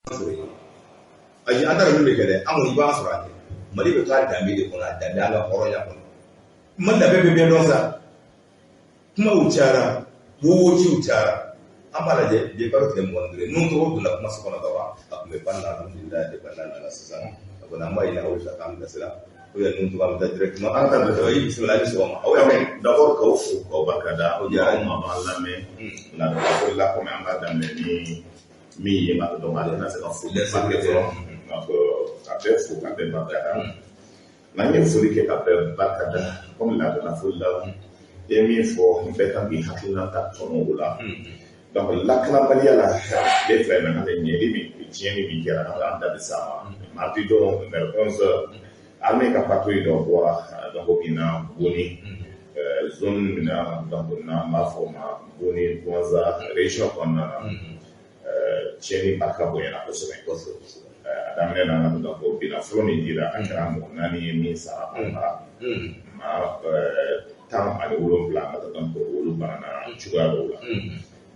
Sɔrɔ yen. Ayi, an t'a dɔn min bɛ kɛ dɛ. An kɔni b'an sɔrɔ a kɛ. Mali bɛ taa danbe de kɔnɔ, a danbe, an ka hɔrɔnya kɔnɔ. Mali danbe bɛ bɛɛ dɔn sa. Kumaw cayara, wowociw cayara. An b'a lajɛ bi, kalo tile 25 ye. Ninnu tɔgɔ donna kumaso kɔnɔ ka ban, a tun bɛ ban na, alhamdulilayi, de ban nana sisan. A kɔni, an b'a ɲini aw fɛ k'an bilasira. O ye ninnu tɔgɔ, an bɛ taa directement. An ka taa bilasira. I bisimila, i ni sɔgɔma. Aw y'a mɛn. D'abord, k'aw fo, k'aw barika da. O diyara n ye. Maa b'an lamɛn laadalafoli la, komi an b'a daminɛ ni min ye, ma dɔn ale tɛna se ka foli Les ba kɛ fɔlɔ. Donc ka bɛɛ fo, ka bɛɛ barika da. N'an ye foli kɛ ka bɛɛ barika da, komi laadalafoli la, i ye min fɔ, bɛɛ kan k'i hakilina ta tɔnɔ o la. Donc lakanabaliya la, tile 2 in na, ka ɲɛli min, tiɲɛni min kɛra, an da bɛ s'a ma. Mardi don, vers 11 heures, armée ka patrouille dɔ bɔra, donc o binna Boni, zone min na, donc n'an b'a fɔ o ma Boni Douentza région kɔnɔna na. Tiɲɛni barika bonyana kosɛbɛ. A daminɛ na, donc binna fɔlɔ min dira, a kɛra mɔgɔ naani ye min sara a mara, maa 17, donc olu banana cogoya dɔw la.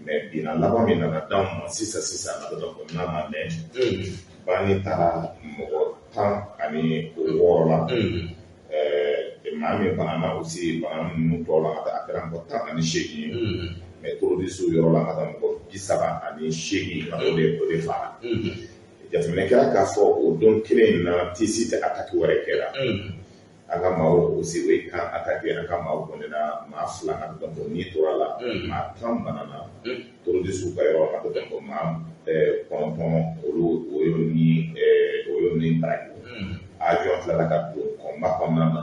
Mais binna laban min nana d'anw ma sisan sisan, donc n'a ma mɛn, banni taara mɔgɔ 16 la. Maa min banana aussi, bana ninnu tɔw la, ka taa, a kɛra mɔgɔ 18 ye. Mais terroriste yɔrɔ la, ka taa mɔgɔ 38, ka o de fara. Jateminɛ kɛra k'a fɔ o don kelen in na, Tessit attaque wɛrɛ kɛra. An ka maaw aussi, o ye camp attaqué. An ka maaw bɔnɛna, maa fila ka, donc n'i tora la, maa 10 banana terroriste ka yɔrɔ la, donc maa 9, olu o y'o ni baraki. Avion tilala ka don combat kɔnɔna na,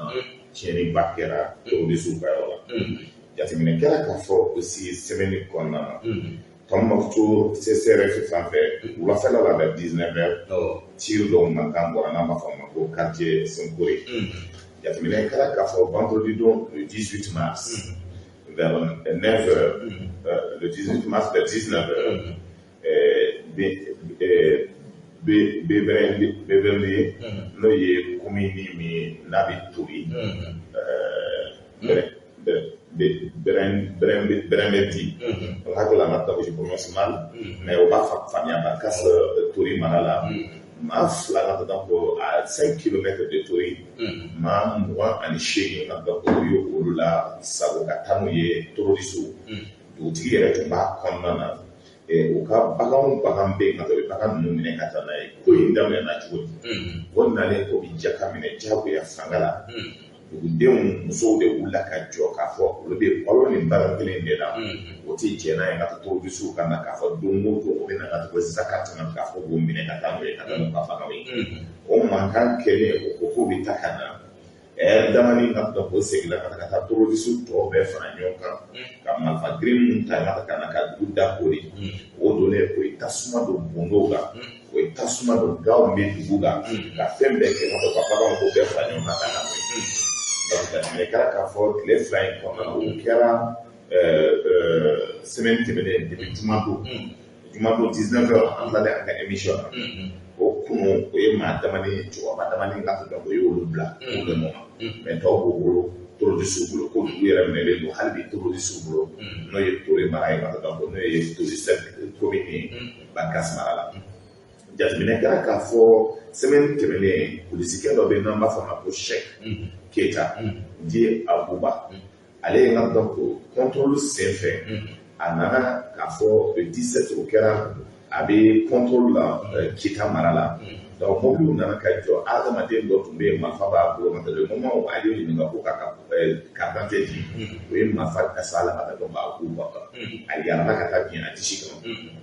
tiɲɛniba kɛra terroriste ka yɔrɔ la. Jateminɛ kɛra k'a fɔ aussi, semaine kɔnɔna na, Tombouctou CCRF fan fɛ, wulafɛla la, vers 19 heures, tir dɔw mankan bɔra, n'an b'a fɔ a ma ko quartier Sonkore. Jateminɛ kɛra k'a fɔ vendredi don, le 18 mars vers 9 heures, le 18 mars vers 19 heures, Bébéli, n'o ye commune min n'a bɛ Tori, Bɛrɛnbɛti, n hakili la, ma je prononce mal, mais o b'a faamuya, Bankass Tori mara la, maa fila ka, donc à 5 kilomètres de Tori, maa 28 ka, donc o ye olu la sago ka taa n'u ye terroriste. Dugutigi yɛrɛ tun b'a kɔnɔna na. U ka baganw, bagan bɛ yen, ka taa u bɛ bagan ninnu minɛ ka taa n'a ye. Ko in daminɛna cogo di? O nalen ko bi jaka minɛ jagoya fanga la, dugudenw musow de wulila ka jɔ k'a fɔ olu bɛ balo nin bagan kelen de la, o tɛ jɛn n'a ye ka taa terroriste ka na k'a fɔ don o don o bɛ na ka taa ko zaka tɛmɛ, k'a fɔ k'o minɛ ka taa n'o ye, ka taa n'u ka baganw ye. O mankan kɛlen, o ko k'u bɛ taa ka na ɛri damani ka, donc o seginna ka taa terroriste tɔ bɛɛ fara ɲɔgɔn kan ka marifa girin minnu ta ka na ka dugu da kori. O donnen, o ye tasuma don bondow la, o ye tasuma don gaw bɛ dugu la, ka fɛn bɛɛ kɛ, ka baganw ko bɛɛ fara ɲɔgɔn kan ka na n'o ye. Donc jateminɛ kɛra k'a fɔ tile 2 in kɔnɔna na, o kɛra semaine tɛmɛnen, depuis juma don 19 heures, an tilalen an ka émission na. O kunu, o ye maa damani, cɛkɔrɔba damani ka, donc o ye olu bila pour le moment, mais tɔw b'u bolo, terroriste bolo, ko dugu yɛrɛ minɛlen don hali bi terroriste bolo, n'o ye Tori mara ye, donc n'o ye Tori commune ye Bankass mara la. Jateminɛ kɛra k'a fɔ semaine tɛmɛnen, polisikɛ dɔ bɛ yen n'an b'a fɔ a ma ko Cheikh Keita di Abuba, ale ye n ka, donc contrôle sen fɛ, a nana k'a fɔ le 17, o kɛra a bɛ contrôle la Kita mara la. Donc mobiliw nana ka jɔ, adamaden dɔ tun bɛ yen, marifa b'a bolo. Ka le moment où a ye ɲininka ko k'a ka carte d'identité di, o ye marifa kasa la ka taa, donc a k'u kan, a yɛlɛla ka taa bin a disi kan,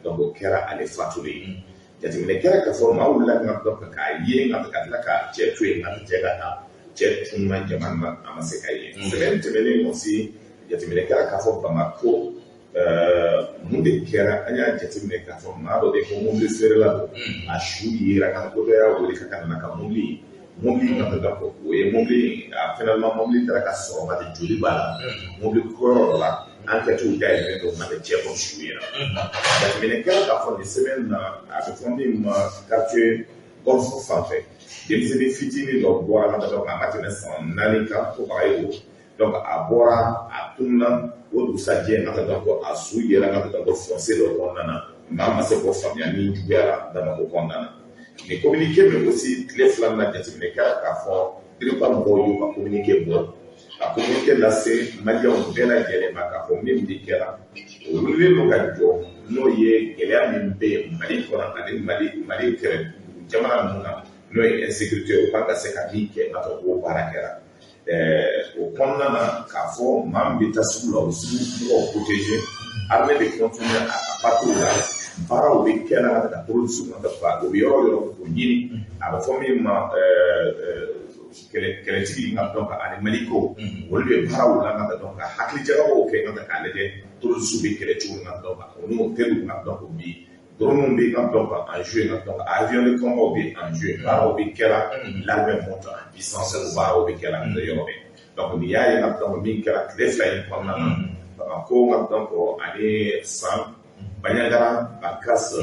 donc o kɛra ale fatulen ye. Jateminɛ kɛra k'a fɔ maa wulila ka, donc k'a ye ka tila ka cɛ to yen, ka cɛ ka taa, cɛ tununa jama na, a ma se ka ye. Semaine tɛmɛnen aussi, jateminɛ kɛra k'a fɔ Bamako, mun de kɛra? An y'a jateminɛ k'a fɔ maa dɔ bɛ yen ko mobili feerela don, a su yera ka ko dɔ y'a wele ka na ka mobili ka taa, o ye mobili a finalement mobili taara ka sɔrɔ ma de, joli b'a la mobili kɔrɔ dɔ la, enquête dayɛlɛlen don, ma cɛ kɔ su yera. Jateminɛ kɛra k'a fɔ nin semaine na, a bɛ fɔ min ma quartier Golf fan fɛ, denmisɛnnin fitinin dɔ bɔra ka taa, a ma tɛmɛ san 4 kan, ko Bagayogo. Donc a bɔra, a tununa, o dugusajɛ ka taa, donc a su yera ka taa, donc fossé dɔ kɔnɔna na. Maa ma se k'o faamuya ni juguyara Bamakɔ kɔnɔna na. Nin communiqué min aussi tile 2 na, jateminɛ kɛra k'a fɔ DIRPA mɔgɔw y'u ka communiqué bɔ, ka communiqué lase maliyɛnw bɛɛ lajɛlen ma k'a fɔ min de kɛra, o wulilen don ka jɔ, n'o ye gɛlɛya min bɛ yen Mali kɔnɔ ani Mali kɛrɛ jamana ninnu na, n'o ye insécurité, o kan ka se ka min kɛ, n'a fɔ k'o baara kɛra. O kɔnɔna na, k'a fɔ maa min bɛ taa sugu la, o sugu mɔgɔw protéger, armée bɛ continuer a ka patrouille la, baaraw bɛ kɛ la ka taa terrorisme ka taa o bɛ yɔrɔ o yɔrɔ k'o ɲini, a bɛ fɔ min ma kɛlɛtigi nka donc ani Maliko, olu bɛ baaraw la nka donc ka hakili jagabɔw kɛ nka k'a lajɛ terrorisme bɛ kɛlɛ cogo min na. Donc o n'o teriw nka donc bi drone bɛ nka donc en jeu, nka donc avion de combat bɛ en jeu, baaraw bɛ kɛra, l'armée monte en puissance, o baaraw bɛ kɛra yɔrɔ bɛɛ. Donc nin y'a ye nka donc min kɛra tile 2 in kɔnɔna na, Bamakɔ nka donc ani San Bandiagara, Bankass,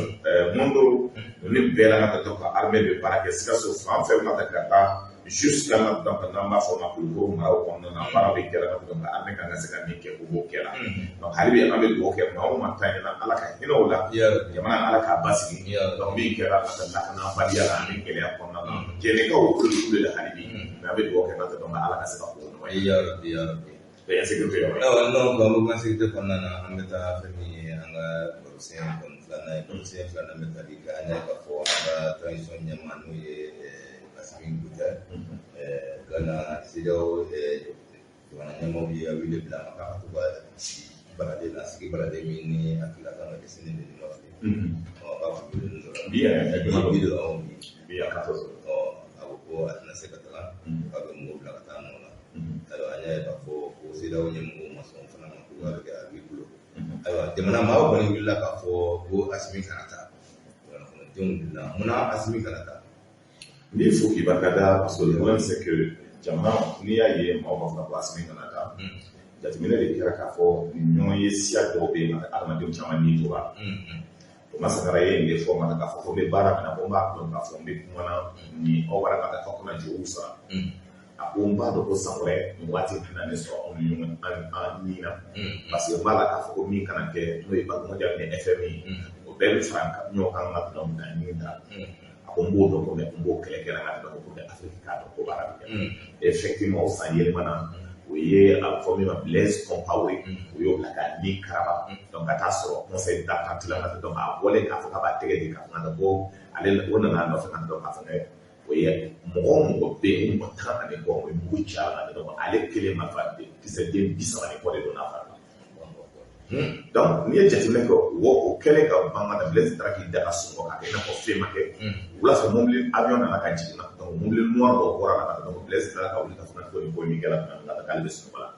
Mondoro, ninnu bɛɛ la nka donc armée bɛ baara kɛ. Sikaso fan fɛn ka ka taa jusqu'à nka donc n'an b'a fɔ o ma Kulukoro maraw kɔnɔna na, baara bɛ kɛra donc armée kan ka se ka min kɛ, o b'o kɛ la. Donc hali bi an bɛ dugawu kɛ, maa o maa ta ɲɛna, Ala ka hinɛ o la, jamana Ala k'a basigi. Donc min kɛra ka lakanabaliya la ani gɛlɛya kɔnɔna na, jɛnɛkaw olu bɛ kule la hali bi, mais an bɛ dugawu kɛ ka donc Ala ka se ka k'o nɔgɔya. Ya Rabbi, ya Rabbi. Insécurité yɔrɔ ye. Ayiwa, non, an bɛ insécurité kɔnɔna na, an bɛ taa fɛn min ye an ka barosen kɔni filanan ye. Barosen filanan bɛ tali kɛ, an y'a ye k'a fɔ an ka transition ɲɛmaa, n'o ye Assimi Goïta, Ghana CEDEAO jamana ɲɛmaaw ye wele bila a ma k'a ka to ka sigi baraden na, sigi baraden min ni a tila kan ka kɛ sini de, ni ma fili. Ɔ, k'a fɔ wele dɔ la. Bi yɛrɛ? Bi don, awɔ, bi. Bi a 14. Ɔ, a ko ko a tɛna se ka taga, k'a bɛ mɔgɔw bila ka taa nɔ la. Ayiwa, an y'a ye k'a fɔ ko CEDEAO ɲɛmɔgɔw ma sɔn fana ma, ko a bɛ kɛ a b'i bolo. Ayiwa, jamana maaw kɔni wulila k'a fɔ ko Assimi kana taa. Jamana kɔnɔdenw wulila, munna Assimi kana taa? N b'i fo k'i barikada, parce que le problème, c'est que jamana, n'i y'a ye maaw b'a fɔ ko Assimi kana taa, jateminɛ de kɛra k'a fɔ nin ɲɔgɔn ye siya dɔw bɛ yen, adamadenw caman ni tora. O ma Sankara ye nin de fɔ ma k'a fɔ ko n bɛ baara min na, ko n b'a dɔn k'a fɔ n bɛ kuma na ni aw bɔra ka taa aw kana jɔw sara. A ko n b'a dɔn ko san wɛrɛ nin waati tɛna ne sɔrɔ anw ni ɲɔgɔn an ni na, parce que n b'a la k'a fɔ ko min kana kɛ, n'o ye Banque mondiale ni FMI, o bɛɛ bɛ fara ɲɔgɔn kan ka dɔn ka ɲini ta. A ko n b'o dɔn ko mɛ n b'o kɛlɛ kɛra ka dɔn ko Afiriki k'a dɔn ko baara bɛ kɛ. Effectivement, o san yɛlɛmana, o ye a bɛ fɔ min ma Blaise Compaoré, o y'o bila ka ni karaba, donc ka taa sɔrɔ conseil d'attente la. Donc a bɔlen k'a fɔ k'a b'a tɛgɛ di k'a fɔ ka ko ale o nana a nɔfɛ ka dɔn k'a fɔ o ye mɔgɔ o mɔgɔ bɛ yen, mɔgɔ 10 ani kɔ, o ye mugu ci a la. Donc ale kelen marifa kisɛ den 30 ni kɔ de donna a fari la. Donc n'i ye jateminɛ kɛ, o kɛlen ka ban ka na, Blaise taara k'i da ka sunɔgɔ k'a kɛ i n'a fɔ fɛn ma kɛ. Wula fɛ, mobili avion nana ka jigin na, donc mobili noir dɔ bɔra la ka, donc Blaise taara ka wuli ka fana ko nin ko min kɛra ka k'ale bɛ sunɔgɔ la.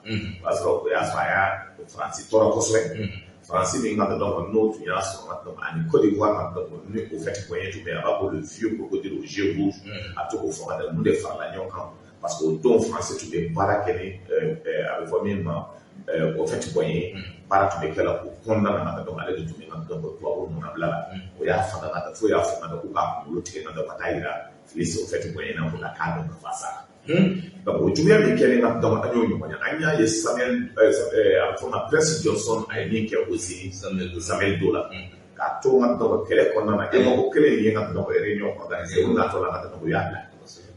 O y'a sɔrɔ a y'a Faransi tɔɔrɔ kosɛbɛ. Faransi min ka donc n'o tun y'a sɔrɔ ka donc ani Côte d'Ivoire ka donc ni o fɛn bonya tun bɛ yen, a b'a fɔ le vieux crocodile aux yeux rouges, a bɛ to k'o fɔ ka da ninnu de farala ɲɔgɔn kan, parce que o don Faransi tun bɛ baara kɛ ni a bɛ fɔ min ma o fɛn bonya, baara tun bɛ kɛ la o kɔnɔna na. Donc ale de tun bɛ ka donc tubabuw nɔnabila la, o y'a faga ka fo y'a fɔ ka ko k'a kunkolo tigɛ ka ka taa yira Félix Houphouët-Boigny na ko ka k'a dɔn ka fa sara. Donc o juguya min kɛlen ka donc an y'o ɲɔgɔn ye, an y'a ye Samuel, a bɛ fɔ ma Prince Johnson, a ye min kɛ aussi Samuel Doe la, k'a to ka donc kɛlɛ kɔnɔna na, e ma ko kelen ye ka donc réunion organisée, o natɔ la ka donc o y'a bila,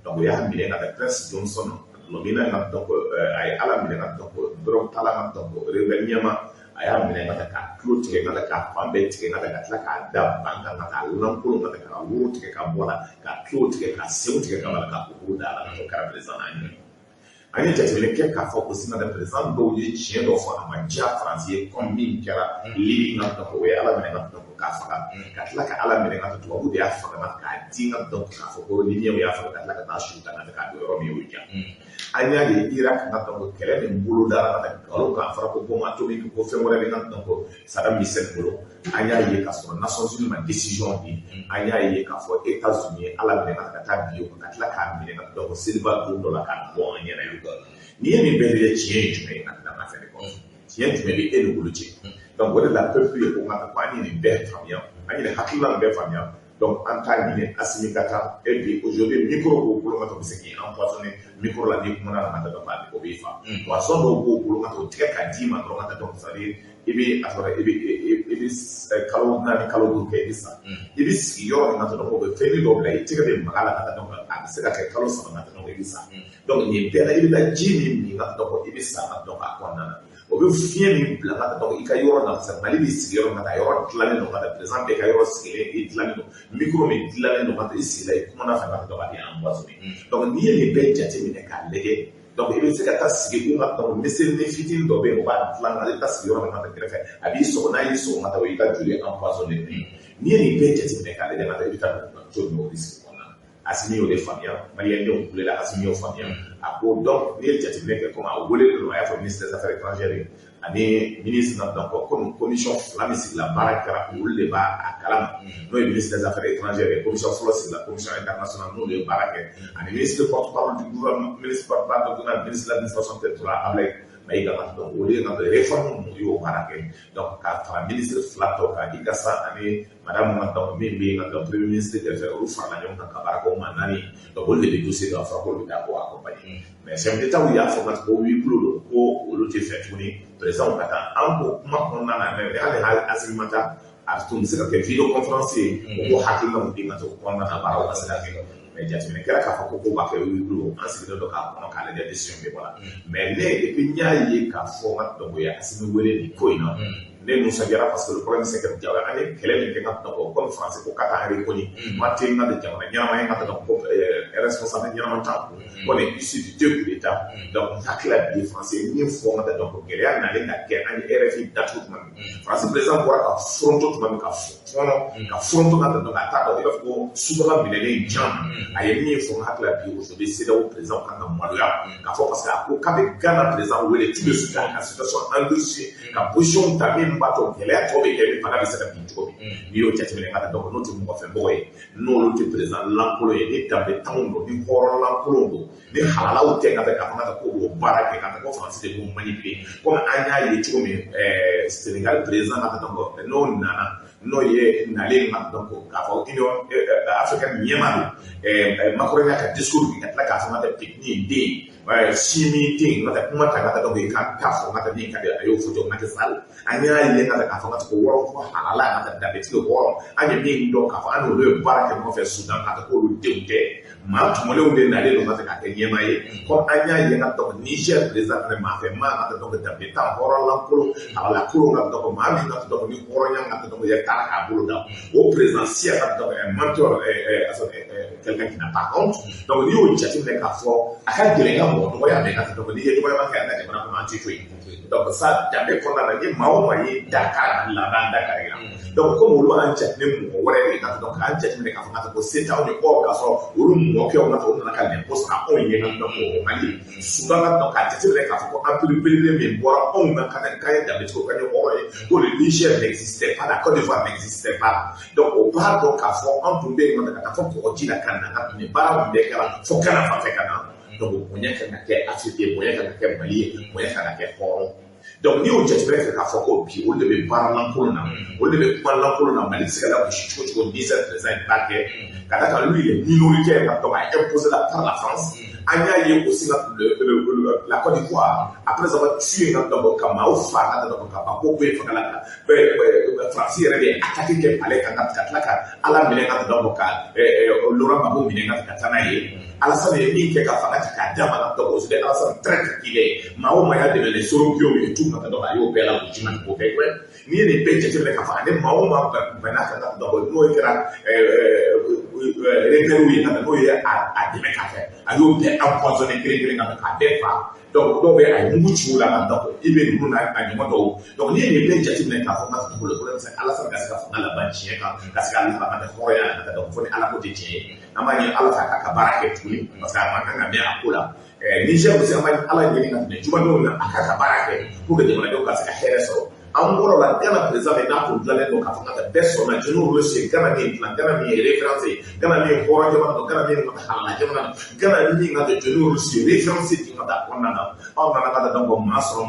donc o y'a minɛ ka taa Prince Johnson Lomina ka donc a ye Ala minɛ ka donc dɔrɔn tala ka donc rebelle ɲɛma, a y'a minɛ ka taa k'a tulo tigɛ ka taa k'a fan bɛɛ tigɛ ka taa ka tila k'a da ban kan ka k'a lankolon ka taa k'a woro tigɛ ka bɔ a la, k'a tulo tigɛ, k'a senw tigɛ ka bɔ a la, k'a kuru da a la ka kɛra président n'a ye. An ye jateminɛ kɛ k'a fɔ ko sisan président dɔw ye tiɲɛ dɔ fɔ, a ma diya Faransi ye, comme min kɛra Libi ka donc o ye Ala minɛ ka donc k'a faga, ka tila ka Ala minɛ ka tubabu de y'a faga k'a di ka donc k'a fɔ ko Libyɛnw y'a faga, ka tila ka taa su ta ka k'a don yɔrɔ min y'o diya. An y'a ye Irak ka donc kɛlɛ min bolo dara ka nkalon kan, a fɔra ko bombe atomique ko fɛn wɛrɛ bɛ ka donc Saddam Hussein bolo. An y'a ye k'a sɔrɔ Nations Unies ma décision di. An y'a ye k'a fɔ États-Unis ye Ala minɛ ka taa bi o kan, ka tila k'a minɛ ka donc seliba don dɔ la k'a bɔ an ɲɛna yan. N'i ye nin bɛɛ lajɛ, tiɲɛ ye jumɛn ye ka tila an fɛnɛ kɔnɔ? Tiɲɛ jumɛn bɛ e ni olu cɛ? Donc o de la peuple ye ko nka ko an ye nin bɛɛ faamuya, an ye nin hakilina nin bɛɛ faamuya, donc an t'a ɲini Assimi ka taa. Et puis aujourd'hui, micro b'o bolo ka to bɛ se k'i empoisonner micro la, n'i kumana ka taa donc o b'i fa. Poison dɔw b'o bolo ka to o tigɛ k'a d'i ma dɔrɔn ka taa, donc c'est à dire i bɛ a sɔrɔ i bɛ bɛ kalo 4 kalo 5 kɛ i bɛ sa. I bɛ sigi yɔrɔ min na dɔrɔn o bɛ fɛn dɔ bila i tɛgɛ bɛ maga la ka taa donc a bɛ se ka kɛ kalo 3 ka taa donc i bɛ sa. Donc nin bɛɛ la i bɛ taa ji min min ka donc i bɛ sa ka donc a kɔnɔna na. O bɛ fiɲɛ min bila ka taa donc i ka yɔrɔ la parce que Mali bɛ sigi yɔrɔ min na yɔrɔ dilannen don ka taa président bɛɛ ka yɔrɔ sigilen i dilannen don micro min dilannen don ka taa i sigi la i kumana fɛ ka taa donc a bɛ empoisonné. Donc n'i ye nin bɛɛ jateminɛ k'a lajɛ donc i bɛ se ka taa sigi u ka donc miseli fitinin dɔ bɛ yen o b'a dilan ale bɛ taa sigi yɔrɔ min na kɛrɛfɛ a b'i sɔgɔ n'a y'i sɔgɔ ka taa o y'i ka joli empoisonné. N'i ye nin bɛɛ jateminɛ k'a lajɛ ka taa i bɛ taa cogo min o risque kɔnɔna na. Assimi y'o de faamuya, maliyɛndenw kulela Assimi y'o faamuya. A ko donc n'i ye jateminɛ kɛ komi a welelen don a y'a fɔ ministre des affaires étrangères ye ani ministre na donc comme commission fila min sigila baara kɛra olu de b'a a kalama n'o ye ministre des affaires étrangères ye commission fɔlɔ sigila commission internationale n'olu ye baara kɛ ani ministre porte-parole du gouvernement ministre porte-parole du gouvernement ministre de l'administration territoriale Ablaye Maïga donc olu ye ka réforme ninnu y'o baara kɛ donc ka fara ministre fila tɔ kan Ikasa ani madame ka donc min bɛ yen ka donc premier ministre kɛrɛfɛ olu farala ɲɔgɔn kan ka baara kɛ o maa 4 donc olu de bɛ dossier dɔ a fɔra k'olu bɛ taa ko accompagner mais chef d'État y'a fɔ ka ko huis clos don ko olu tɛ fɛ tuguni président ka taa an ko kuma kɔnɔna na mais hali Assimi ma taa a tun bɛ se ka kɛ vidéo conférence ye o ko hakilinaw di ka to o kɔnɔna na baaraw ka se ka kɛ mais jateminɛ kɛra k'a fɔ ko ko b'a kɛ huis clos an sigilen don k'a kɔnɔ k'a lajɛ décision bɛ bɔ la mais ne depuis n y'a ye k'a fɔ n ka donc o ye Assimi wele nin ko in na ne nisɔndiyara parce que le problème c'est que Diawara an ye kɛlɛ min kɛ ka donc comme français ko k'a ka reconnu ma tɛ n ka jamana ɲɛnama ye ka donc ko responsable ɲɛnama t'an kun on est issu de deux coups d'état donc n hakili la bi français min fɔ n ka donc gɛlɛya nalen ka kɛ an ye RFI datugu tuma min français président bɔra ka foronto tuma min ka fɔnɔ ka foronto ka donc a t'a dɔn i b'a fɔ ko subaga minɛlen jan a ye min fɔ n hakili la bi aujourd'hui CEDEAO président kan ka maloya k'a fɔ parce que a ko k'a bɛ Ghana président wele tout de suite ka situation endurcie ka position ta min b'a to gɛlɛya tɔ bɛ kɛ min fanga bɛ se ka bin cogo min n'i y'o jateminɛ ka taa donc n'o tɛ mɔgɔ fɛ mɔgɔ ye n'olu tɛ président lankolon ye ni danbetanw don ni hɔrɔn lankolon don ni halalaw tɛ ka taa k'a fɔ ka taa ko b'o baara kɛ ka taa ko faransi de b'o manipuler komi an y'a ye cogo min Sénégal président ka taa donc n'o nana n'o ye nalen ka donc k'a fɔ Union africaine ɲɛmaa don Macron y'a ka discours kɛ ka tila k'a fɔ ka taa pique-nique den simi den ka taa kuma ta ka taa donc ka taa fɔ ka taa min ka di a y'o fɔ cogo Macky Sall an y'a ye ka taa k'a fɔ ka taa ko wɔɔrɔ fɔ halala ka taa danbetigi wɔɔrɔ an ye min dɔn k'a fɔ an n'olu ye baara kɛ ɲɔgɔn fɛ Soudan ka taa k'olu denw tɛ maa tɔmɔlenw de nalen don ka taa k'a kɛ ɲɛmaa ye comme an y'a ye ka donc Niger président fɛnɛ maa fɛ maa ka taa donc danbetan hɔrɔn lankolon halala kolon ka donc maa min ka donc ni hɔrɔnya ka donc yɛrɛ taara k'a bolo da o président siya ka donc un menteur quelqu'un qui n'a pas honte donc n'i y'o jateminɛ k'a fɔ a ka gɛlɛn ka mɔgɔ dɔgɔya mɛ ka donc n'i ye dɔgɔyama kɛ an ka jamana kɔnɔ an tɛ to yen donc sa danbe kɔnɔna na ni maa o maa ye Dakar laban Dakar la donc comme olu b'an jateminɛ mɔgɔ wɛrɛ de ka donc k'an jateminɛ k'a fɔ ka ko se t'anw ye ɔ k'a sɔrɔ olu mɔkɛw ka olu nana ka lɛnpo sara anw ye ka donc o Mali Soudan ka donc k'a jateminɛ k'a fɔ ko empire belebele min bɔra anw na ka na k'an ye danbetigiw k'an ye hɔrɔn ye ko le Niger n'existait pas, la Côte d'Ivoire n'existait pas donc o b'a dɔn k'a fɔ an tun bɛ yen ka taa fɔ kɔgɔji la ka na ka nin baara min bɛɛ kɛra fo Gana fan fɛ ka na donc bonya kan ka kɛ Afrique ye bonya kan ka kɛ Mali ye bonya kan ka kɛ hɔrɔn donc n'i y'o jateminɛ kɛ k'a fɔ ko bi olu de bɛ baara lankolon na olu de bɛ kuma lankolon na Mali bɛ se ka lagosi cogo cogo Niger président in b'a kɛ ka d'a kan lui il est minoritaire ka donc a imposé la par la France an y'a ye aussi la Côte d'Ivoire après avoir tué ka donc ka maaw fa ka donc ka ban ko bɛ fanga la ka Faransi yɛrɛ de attaque kɛ palais kan ka tila ka Ala minɛ ka donc ka Laurent Gbagbo minɛ ka taa n'a ye Alassane ye min kɛ ka fanga ta k'a d'a ma ka donc aujourd'hui Alassane traître qu'il est maa o maa y'a dɛmɛ les Soro et tout ka donc a y'o bɛɛ lagosi ka k'o kɛ n'i ye nin bɛɛ jateminɛ k'a fɔ ani maa o maa bɛnna kan ka donc n'o kɛra rebelle ye ka n'o ye a dɛmɛ k'a kɛ a y'o bɛɛ empoisonné kelen kelen ka k'a bɛɛ fa donc dɔw bɛ a ye mugu ci o la ka donc i bɛ ninnu n'a a ɲɔgɔn dɔw donc n'i ye nin bɛɛ jateminɛ k'a fɔ n ka dugukolo problème c'est Alassane ka se ka fanga laban tiɲɛ kan ka se ka laban ka hɔrɔnya la ka donc fo ni Ala ko tɛ tiɲɛ ye an b'a ɲini Ala fɛ a k'a ka baara kɛ tuguni parce que a man kan ka mɛn a ko la Niger aussi an b'a Ala ɲini ka tɛmɛ jumadenw na a k'a ka baara kɛ pour que jamanadenw ka se ka hɛrɛ sɔrɔ an bɔra la Ghana président bɛ n'a kun dilannen don k'a fɔ ka taa bɛɛ sɔnna jeunes reçu Ghana min dilan Ghana min ye référence ye Ghana min ye hɔrɔn jamana don Ghana min ka halala jamana don Ghana min ka jeunes reçu référence di ka taa kɔnɔna na aw nana ka taa donc maa sɔrɔ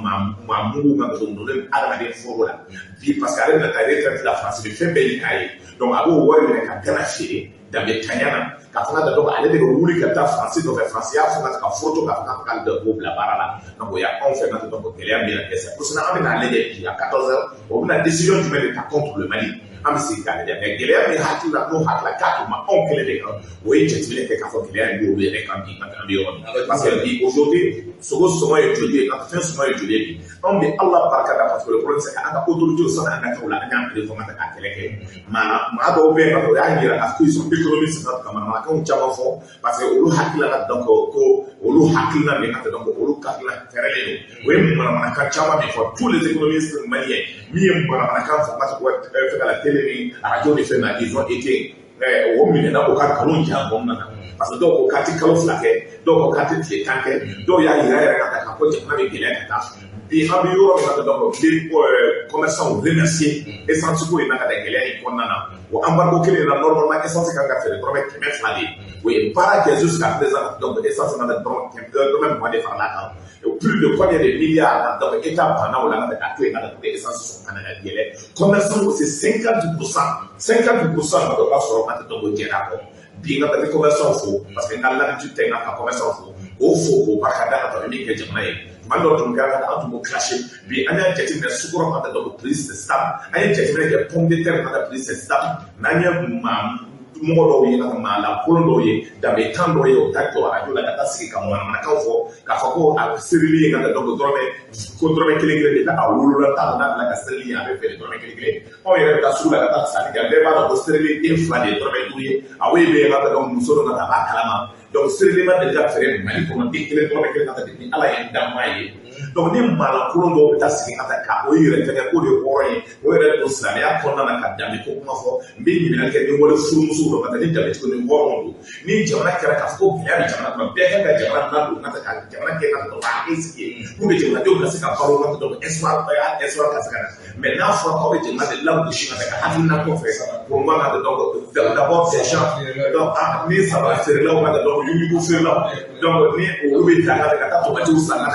maa mugu ka don ninnu adamaden foro la bi parce que ale bɛna taa retraite la France bɛ fɛn bɛɛ ye k'a ye donc a b'o wari minɛ ka Ghana feere. danbe tanya na k'a fɔ ka donc ale de bɛ wuli ka taa Faransi nɔfɛ. Faransi y'a fɔ ka foto k'a fɔ k'ale de b'o bila baara la. Donc o y'anw fɛ ka donc gɛlɛya min na kɛ, c'est pour cela an bɛna lajɛ bi à 14 heures, o bɛna décision jumɛn de ta contre le Mali, an bɛ segin k'a lajɛ. Mais gɛlɛya min hakili la, n'o hakili la k'a tun ma anw kelen de kan, o ye jateminɛ kɛ k'a fɔ gɛlɛya in b'olu yɛrɛ kan bi. An bɛ yɔrɔ min, parce que bi aujourd'hui sogo sɔngɔ ye joli ye, fɛn sɔngɔ ye joli ye bi? Anw bɛ Ala barika da, parce que le problème, c'est que an ka autorités, sani an ka kɛ o la, an y'an pere fɔ ka k'a kɛlɛ kɛ. Maa dɔw bɛ yen ka fɔ o y'a yira k'a fɔ qu'ils sont économistes, ka manamanakanw caman fɔ, parce que olu hakilina ka donc ko olu hakilina de ka donc olu hakilina fɛrɛlen don. O ye manamanakan caman min fɔ, tous les économistes maliens min ye manamanakan fɔ, parce que fɛn ka la télé ni radio ni fɛn na, ils ont été o minɛna o ka nkalon jan kɔnɔna na, parce que dɔw ko k'a ti kalo 2 kɛ, dɔw ko k'a ti tile 10 kɛ, dɔw y'a yira yɛrɛ ka taa k'a fɔ jamana bɛ gɛlɛya ka taa. Bi an bɛ yɔrɔ min na, donc n bɛ commerçants remercier essence ko in na ka da gɛlɛya in kɔnɔna na. O embargo kelen in na, normalement essence kan ka feere dɔrɔmɛ 200 de ye. O ye baara kɛ jusqu'à présent, donc essence nana dɔrɔmɛ 20 de farala kan, plus de combien de milliards. Donc état banna o la ka k'a to yen ka na pour que essence sɔrɔ kana na yɛlɛ. Commerçant c'est 50%, 50% ka o b'a sɔrɔ ka tɛ donc jɛra kɔ. Bi n ka taa commerçant fo, parce que n ka l'habitude tɛ n ka commerçant fo, k'o fo k'o barika da ka tɛmɛ min kɛ jamana ye. Tuma dɔw tun kɛra an tun b'o clasher. Bi an y'a jateminɛ, sukaro ka taa donc prix c'est stable. An ye jateminɛ kɛ, pomme de terre ka taa prix c'est stable. N'an ye maa mɔgɔ dɔw ye ka maa lankolon dɔw ye, danbe tan dɔw ye, o bɛ taa jɔ arajo la ka taa sigi ka manamanakan fɔ k'a fɔ ko a serili ye ka taa donc dɔrɔmɛ ko dɔrɔmɛ kelen kelen de ta, a wolola t'a la, n'a bila ka serili ye, a bɛ feere dɔrɔmɛ kelen kelen. Anw yɛrɛ bɛ taa sugu la ka taa sanni kɛ, bɛɛ b'a dɔn ko serili den 2 de ye dɔrɔmɛ 5 ye. A wo bɛ yen ka taa donc muso dɔ ka taa a b'a kalama. Donc serili ma deli ka feere Mali kɔnɔ den kelen dɔrɔmɛ kelen ka taa depuis Ala ye n dan maa ye. Donc ni maalankolon dɔw bɛ taa sigi ka taa ka o yɛrɛ fɛngɛ k'o de ye hɔrɔn ye, o yɛrɛ don silamɛya kɔnɔna na ka danbe ko kuma fɔ, n bɛ ɲininkali kɛ ni wale furumusow dɔ ka taa ni danbetigiw ni hɔrɔnw don. Ni jamana kɛra k'a fɔ ko gɛlɛya bɛ jamana kɔnɔ, bɛɛ kan ka jamana ladon ka taa ka jamana kɛ ka taa hakili sigi ye pour que jamanadenw ka se ka balo ka taa donc espoir ka se ka na. Mais n'a fɔra k'aw bɛ jamana de lagosi ka taa ka hakilina kɔfɛ, pour moi ka donc d'abord des gens donc ni sabara feerelaw ka taa donc yugu feerelaw, donc ni olu bɛ taa ka taa tomatiw san ka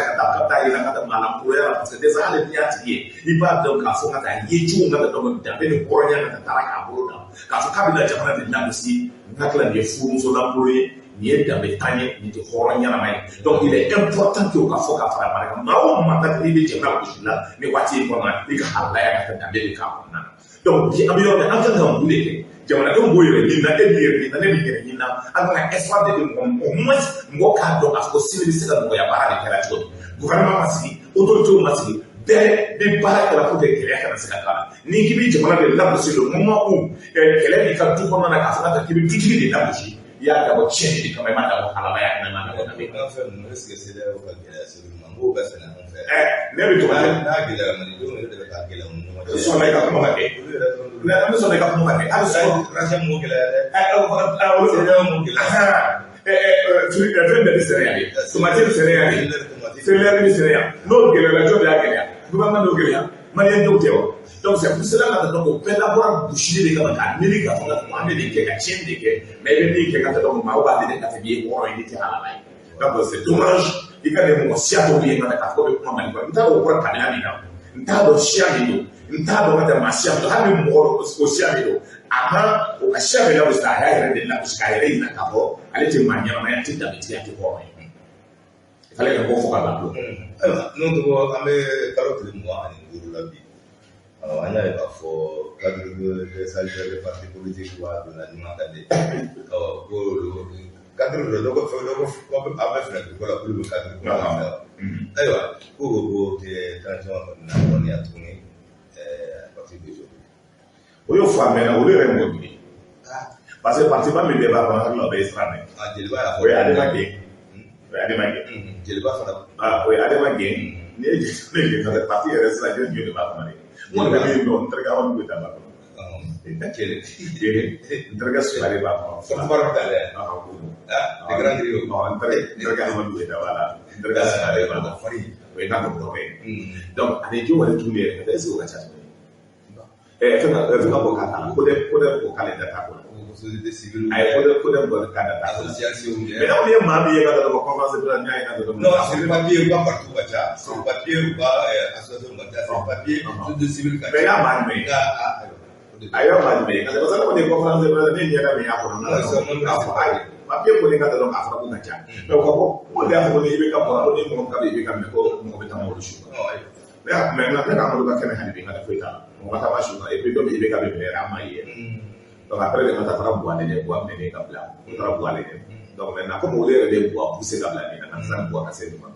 taa yira ka taa maalankuroya la, parce que déjà hali n'i y'a tigi ye, i b'a dɔn k'a fɔ ka taa ye cogo ka taa donc danbe ni hɔrɔnya ka taa taara k'a bolo da k'a fɔ k'a bɛna jamana de lagosi. N hakili la nin ye furumuso lankolon ye, nin ye danbe tan ye, nin tɛ hɔrɔn ɲɛnama ye. Donc il est important que o ka fɔ ka fara mara kan. Maa o maa ka n'i bɛ jamana gosi la nin waati in kɔnɔna, i ka halaya ka taa danbe de k'a kɔnɔna na. Donc bi an bɛ yɔrɔ min, an kan ka mun de kɛ? Jamanadenw b'o yɛrɛ ɲini na, e b'i yɛrɛ ɲini na, ne b'i yɛrɛ ɲini na. An kan ka espoir de di mɔgɔ ma, au moins mɔgɔ k'a dɔn k'a fɔ ko sini bɛ se ka nɔgɔya. Baara de kɛra cogo min, gouvernement ma sigi, autorité ma sigi, bɛɛ bɛ baara kɛra pour que gɛlɛya kana se ka k'a la. Ni k'i bɛ jamana de lagosi, le moment où kɛlɛ b'i ka du kɔnɔna na, k'a fɔ ka k'i bɛ dutigi de lagosi, i y'a dabɔ tiɲɛni de kama, i m'a dabɔ halalaya kama, i m'a dabɔ danbe kama. An fɛn ninnu, est ce que CEDEAO ka gɛlɛya se olu ma? N k'o bɛɛ sɛnɛ anw fɛ. Ne bɛ to n'a gɛlɛyara, malidenw yɛrɛ de bɛ k'a gɛlɛya u ni ɲɔgɔn cɛ. Sɔnna i ka kuma ka kɛ. Olu yɛrɛ dɔrɔn. An bɛ sɔn i ka kuma ka kɛ. Hali sɔn. Russie m'o gɛlɛya dɛ. Olu CEDEAO m'o gɛlɛya. Fɛn bɛɛ bɛ sɛnɛ yan de, tomati bɛ sɛnɛ yan de, céleri bɛ sɛnɛ yan. N'o gɛlɛyara, jɔn de y'a gɛlɛya? Gouvernement y'o gɛlɛya, maliyɛn denw tɛ wa? Donc c'est pour cela ka donc o bɛɛ labɔra gosili de kama k'a miiri k'a fɔ ka an bɛ nin kɛ ka tiɲɛni de kɛ. Mais i bɛ min kɛ ka taa donc maaw b'a lajɛ ka tɛmɛ i ye hɔrɔn ye, n'i tɛ halala ye. Donc c'est dommage i ka nin mɔgɔ siya dɔw ye ka k'a fɔ bɛ kuma Mali kɔnɔ. N t'a dɔn o bɔra kabila min na, n t'a dɔn siya min don, n t'a dɔn ka tɛmɛ maa siya min don. Hali ni mɔgɔ o siya min don, a ma o ka siya bɛ lagosi, a y'a yɛrɛ de lagosi k'a yɛrɛ yira k'a fɔ ale tɛ maa ɲɛnama ye, a tɛ danbetigi, a tɛ hɔrɔn ye. Il fallait ka bɔ fɔ ka ban. Ayiwa, n'o tɔgɔ, an bɛ kalo tile 25 la bi. An y'a ye k'a fɔ cadre de des de parti politique wa donna ɲuman kan de. Ɔ ko cadre dɔ ko fɛn dɔ ko an bɛ fɛɛrɛ ko la k'olu bɛ cadre ko la. Ayiwa, ko transition kɔni na kɔni tuguni à partir d'aujourd'hui. O y'o fɔ a mɛnna, olu yɛrɛ ye mɔgɔ jumɛn? Parce que parti ba min bɛɛ b'a kɔnɔ, hakili la o bɛɛ ye sira mɛn. Jeliba y'a fɔ. O ye Adama gɛn. O ye Adama gɛn. Jeliba fana. O ye Adama gɛn. N'i ye jateminɛ kɛ, parce que parti yɛrɛ sira jɔn jumɛn de b'a kɔnɔ de? N kɔni bɛ min dɔn, n terikɛ Amadu Goyita b'a kɔnɔ. Kelen. N terikɛ Sukare b'a kɔnɔ. Fɔlɔ bɛ taa dɛ. Ah, les grands griots. N terikɛ Amadu Goyita b'a la. N terikɛ Sukare b'a la. O ye n'a dɔgɔtɔrɔ ye. Donc ani jɔn wɛrɛ tuguni yɛrɛ, est ce que o ka ca tuguni? Fɛn ka bɔ k'a ta la, ko dɛ ko k'ale da t'a ko la. Société civile. A ye ko dɛ bɔ k'a da t'a ko la. Association. Mais n'aw ye maa min ye ka dɔgɔ conférence de presse, n'a ye ka dɔgɔ. Non, sur le papier, u ka parti ka ca. Sur le papier, u ka association ka ca. Sur le papier, société civile ka ca. Mais y'a maa jumɛn ye? Nka ayiwa. A yɔrɔ ma jumɛn parce que ne kɔni ye conférence de presse ne ɲɛda min y'a kɔnɔ k'a fɔ ayi papier kɔni ka dɔrɔn k'a fɔra ko ka ca mais u ka bɔ ko de y'a fɔ ko ni IBK bɔra ko ni mɔgɔ min ka bɛ IBK minɛ ko mɔgɔ bɛ taa olu su mais nka ne ka Amadu ka kɛnɛ hali bi n ka foyi t'a la mɔgɔ ka taa su kan et puis dɔ bɛ IBK bɛ minɛ an m'a ye donc après de ka taa taara Buwa lajɛ Buwa minɛnen ka bila u taara Buwa lajɛ donc maintenant comme olu yɛrɛ de ye Buwa poussé ka bila nin na ka sisan Buwa ka se nin ma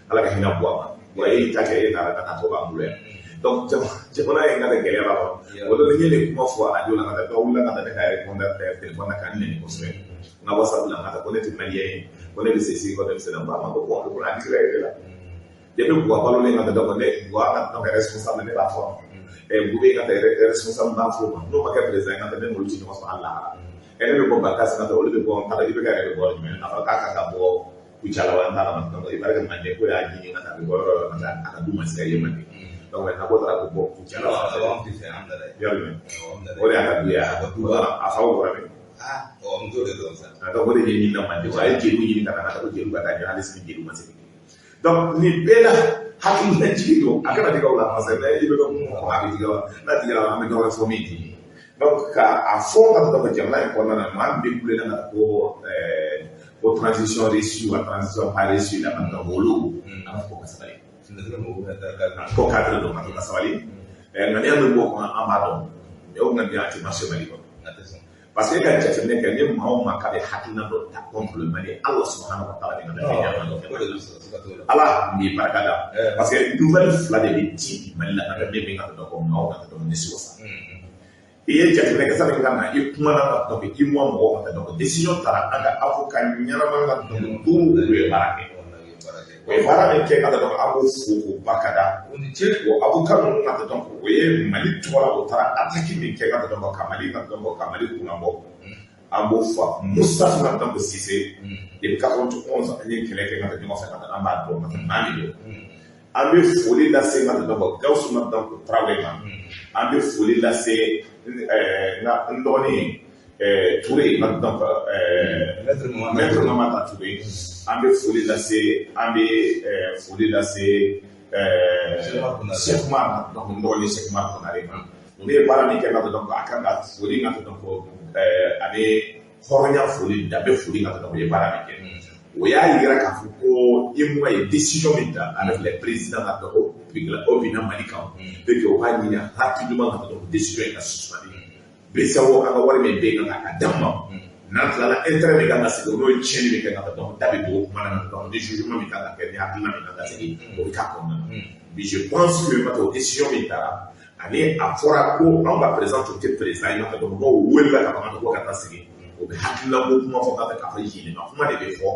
Ala ka hinɛ Buwa ma Buwa e y'i ta kɛ e taara ka taa tɔ b'an bolo yan donc jamana in ka gɛlɛya b'a kɔnɔ o don n ye nin kuma fɔ arajo la ka taa dɔ wulila ka taa ne ka répondeur téléphone na ka n nɛni kosɛbɛ n ka WhatsApp la n ka taa ko ne tɛ malien ye ko ne bɛ se ko ne bɛ se na ba ma ko bon ko a digira yɛrɛ la depuis Buwa balolen ka taa donc ne Buwa ka donc responsable ne b'a fɔ Bube ka taa responsable b'a fɔ ma n'o ma kɛ président ka taa ne n'olu tɛ ɲɔgɔn sɔrɔ hali lahara ne bɛ bɔ Bakasi ka taa olu bɛ bɔ n taara IBK yɛrɛ bɛ bɔ jumɛn a fɔra k'a kan ka bɔ Kucala wa n t'a la donc il paraît que Manden ko y'a ɲini ka taa a bɛ bɔ yɔrɔ o yɔrɔ ka taa a ka du ma se ka ye Manden donc maintenant ko taara ko bɔ Kucala wa o de y'a ka du ye a faw bɔra min donc o de ɲini na Manden a ye jeliw ɲini ka na ka taa ko jeliw ka taa ɲɛ hali sini jeliw ma segin donc nin bɛɛ la hakililajigin don a kana dig'aw la parce que i bɛ kɛ mun kɔnɔ a bɛ dig'aw la n'a digira an bɛ dɔ wɛrɛ fɔ min t'i ye donc ka a fɔ ka taa jamana in kɔnɔna na maa min bɛ kule na ko ko transition réussie wa transition pas réussie la ka olu an b'a fɔ ko ka sabali ko cadre don ka to ka sabali ŋaniya min b'o kɔnɔ an b'a dɔn mais o ŋaniya a tɛ marché Mali kɔnɔ parce que e ka jateminɛ kɛ ni maa o maa k'a bɛ hakilina dɔ ta contre le Mali Ala subahana wa taala de ka fɛn ɲɛnama dɔ kɛ Ala b'i barika da parce que nouvelle fila de bɛ di Mali la ka min bɛ ka dɔn ko maaw ka dɔn nimisi wasa i ye jateminɛ kɛ sani ka na i kumana ka dɔn i mɔ mɔgɔw ka dɔn décision taara an ka avocat ɲɛnama ka dɔn duuru olu ye baara kɛ o ye baara min kɛ ka dɔn an b'o fo k'o barika da o avocat ninnu ka dɔn o ye Mali tɔgɔ la o taara attaque min kɛ ka dɔn ka Mali ka dɔn ka Mali kunnabɔ an b'o fɔ Moustapha ka dɔn Cissé depuis 91 an ye kɛlɛ kɛ ka ɲɔgɔn fɛ ka an b'a dɔn ka maa min don an bɛ foli lase ka dɔn Gawusu ka dɔn Tarawele ma an bɛ foli lase n dɔgɔnin Touré ka dɔn Maître Mamata Touré an bɛ foli lase an bɛ foli lase Cheikh Umar donc n dɔgɔnin Cheikh Umar Konare ma ne ye baara min kɛ ka dɔn a kan ka foli ka dɔn ani hɔrɔnya foli danbe foli ka dɔn o ye baara min kɛ o y'a yira k'a fɔ ko UEMOA ye décision min ta avec les présidents ka dɔn o binna Mali kan et que o k'a ɲini rapidement ka dɔn décision in ka suspendre BCEAO an ka wari min bɛ yen ka d'an ma n'an tilala intérêt min kan ka segin n'o ye tiɲɛni min kɛ ka dɔn da bɛ don o kuma na ka dɔn ni jugement min kan ka kɛ ni hakilina min kan ka segin o bɛ k'a kɔnɔna na bi je pense que ka o décision min taara ani a fɔra ko anw ka président tun tɛ président ye ka dɔn n'o welela ka ban ko ka taa segin o bɛ hakilina ko kuma fɔ ka taa k'a fɔ yɛlɛma kuma de bɛ fɔ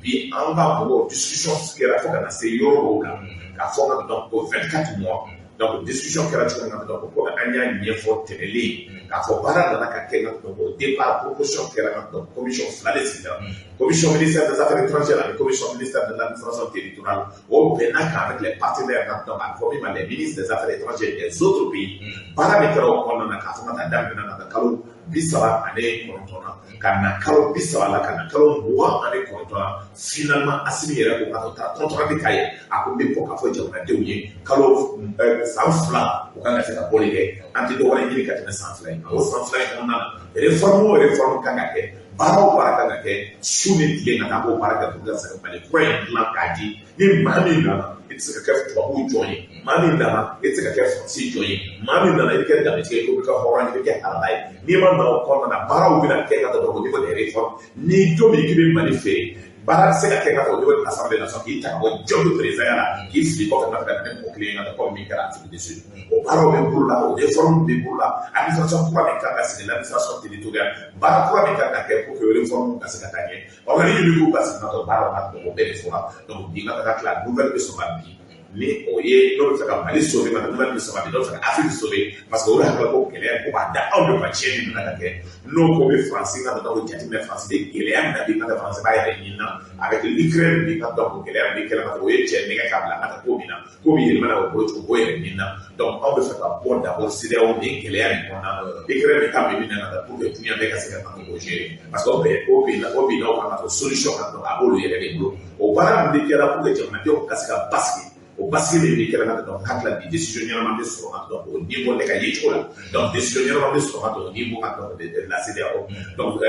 bi an ka mɔgɔw discussion kɛra fo ka na se yɔrɔ dɔw kan k'a fɔ ka dɔn ko 24 mois donc discussion kɛra cogo min na donc ko an y'a ɲɛfɔ tɛmɛlen k'a fɔ baara nana ka kɛ donc au départ proposition kɛra donc commission fila de sigira commission ministère des affaires étrangères ani commission ministère de l'administration territoriale o bɛnna kan avec les partenaires donc a bɛ fɔ min ma les ministres des affaires étrangères des autres pays baara min kɛra o kɔnɔna na k'a fɔ ka taa daminɛ ka taa kalo 39 na ka na kalo 30 la ka na kalo 29 na finalement Assimi yɛrɛ ko k'a taa compte rendu k'a ye a ko n bɛ bɔ k'a fɔ jamanadenw ye kalo san 2 u kan ka se ka bɔli kɛ an tɛ dɔ wɛrɛ ɲini ka tɛmɛ san 2 in kan o san 2 in kɔnɔna na réforme o réforme kan ka kɛ baara o baara kan ka kɛ su ni tile ka taa k'o baara kɛ pour que ka se ka Mali kura in dilan k'a di ni maa min nana i tɛ se ka kɛ tubabuw jɔn ye maa min nana i tɛ se ka kɛ Faransi jɔn ye maa min nana i bɛ kɛ danbetigi ye i bɛ kɛ hɔrɔn ye i bɛ kɛ halala ye n'i ma na o kɔnɔna na baaraw bɛna kɛ ka taa au niveau des réformes ni don min k'i bɛ Mali feere baara tɛ se ka kɛ ka taa au niveau de l'Assemblée nationale k'i ta ka bɔ jɔn bɛ président la k'i fili kɔfɛ ka na ni mɔgɔ kelen ye ka taa comme min kɛra Afrique du Sud o baaraw bɛ bolo la o réforme bɛ bolo la administration kura min kan ka sigi l'administration territoriale baara kura min kan ka kɛ pour que réforme ka se ka taa ɲɛ organique bɛ k'u ka sigi ka baaraw ka o bɛɛ de fɔra donc bi ka taga tila nouvelle bɛ sɔn ka bi ni o ye n'o bɛ fɛ ka Mali sauver ka nouvelle bɛ sɔn ka bi n'o bɛ fɛ ka Afrique sauver parce que o de hakili ko gɛlɛya ko b'a da anw de ma tiɲɛni min na ka kɛ n'o ko bɛ Faransi ka taa ko jateminɛ Faransi bɛ gɛlɛya min na bi ka taa Faransi b'a yɛrɛ ɲini na avec l'Ukraine bi ka taa ko gɛlɛya min bɛ kɛlɛ ka o ye cɛ nɛgɛ k'a bila ka taa ko min na ko bɛ yɛlɛma na o bolo cogo o yɛrɛ ɲini na donc anw bɛ fɛ ka bɔ d'abord CEDEAO nin gɛlɛya nin kɔnɔna na Ukraine bɛ taa min na ka taa pour que diɲɛ bɛɛ ka se ka taa k'o gérer parce que o bɛɛ o binna o binna o kan ka solution ka dɔn a b'olu yɛrɛ de bolo o baara min bɛ kɛra pour que jamanadenw ka se ka basigi o O basigi de bɛ kɛra ka donc hakili bi décision ɲɛnama bɛ sɔrɔ ka donc o niveau ne ka ye cogo la. Donc décision ɲɛnama bɛ sɔrɔ ka donc niveau ka donc de la CEDEAO. Donc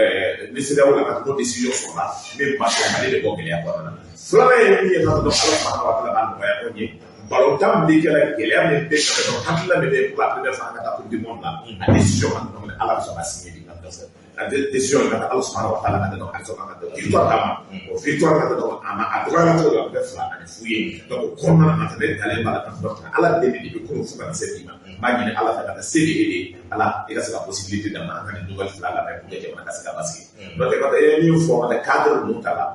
ni CEDEAO la ka donc décision sɔrɔla min b'a to Mali bɛ bɔ gɛlɛya kɔnɔna na. Filanan ye min ye ka donc Ala subahana wa taala b'a nɔgɔya anw ye. Balontan min bɛ kɛra gɛlɛya min bɛ ka donc hakilina min bɛ pour la première fois an ka taa Coupe du monde la, a décision ka donc Ala bɛ sɔn ka signer bi ka donc a décision ka taa Ala subahana wa taala ka donc a sɔn ka donc victoire d'a ma. O victoire ka donc a ma a dɔgɔyara cogo dɔ la, a bɛ kɛ 2-0 ye. Donc o kɔnɔna na ne dalen b'a la ka donc Ala deli de bɛ kunun fo ka na se bi ma. N b'a ɲini Ala fɛ ka taa se de e de Ala i ka se ka possibilité d'a ma an ka nin nouvelle fila labɛn pour que jamana ka se ka basigi. N'o tɛ ka taa e ye min fɔ ka taa cadre ninnu ta la,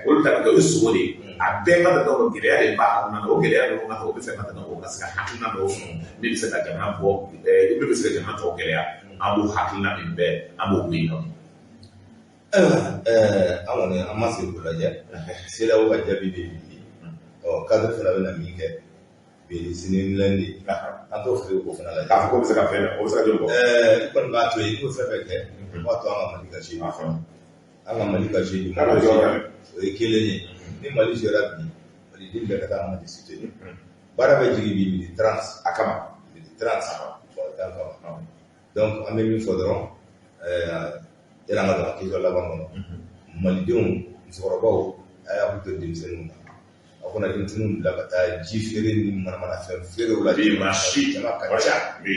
olu ta ka kɛ o ye sogo de ye. A bɛɛ ka taa donc gɛlɛya de b'a kɔnɔna na. O gɛlɛya ninnu ka taa o bɛ fɛ ka taa donc o ka se ka hakilina dɔw sɔrɔ min bɛ se ka jamana bɔ, min bɛ se ka jamana tɔw gɛlɛya. An b'o hakilina min bɛɛ an b'o bɔ yen nɔ. Ayiwa, an kɔni an ma sigi k'o lajɛ. CEDEAO ka jaabi bɛ bi, ɔ cadre fana bɛna min kɛ bi sini lundi, an t'o fili k'o fana lajɛ. K'a fɔ k'o bɛ se ka fɛn, o bɛ se ka joli bɔ. I kɔni b'a to yen, i b'o fɛn fɛn kɛ, o b'a to an ka Mali ka se bi. An ka Mali ka se bi, K'a ka jɔ dɛ. O ye kelen ye. Ni Mali sera bi, Maliden bɛɛ ka taa Mali soutenir. Baara bɛ jigin bi midi 30 a kama. Midi 30 tan kama. Donc an bɛ min fɔ dɔrɔn, yanni an ka don a question laban kɔnɔ, Malidenw musokɔrɔbaw, a y'a hakili to denmisɛnninw na. Aw kana denmisɛnninw bila ka taa ji feere ni manamanafɛn feerew la. Bi maa si jama ka ca. Bi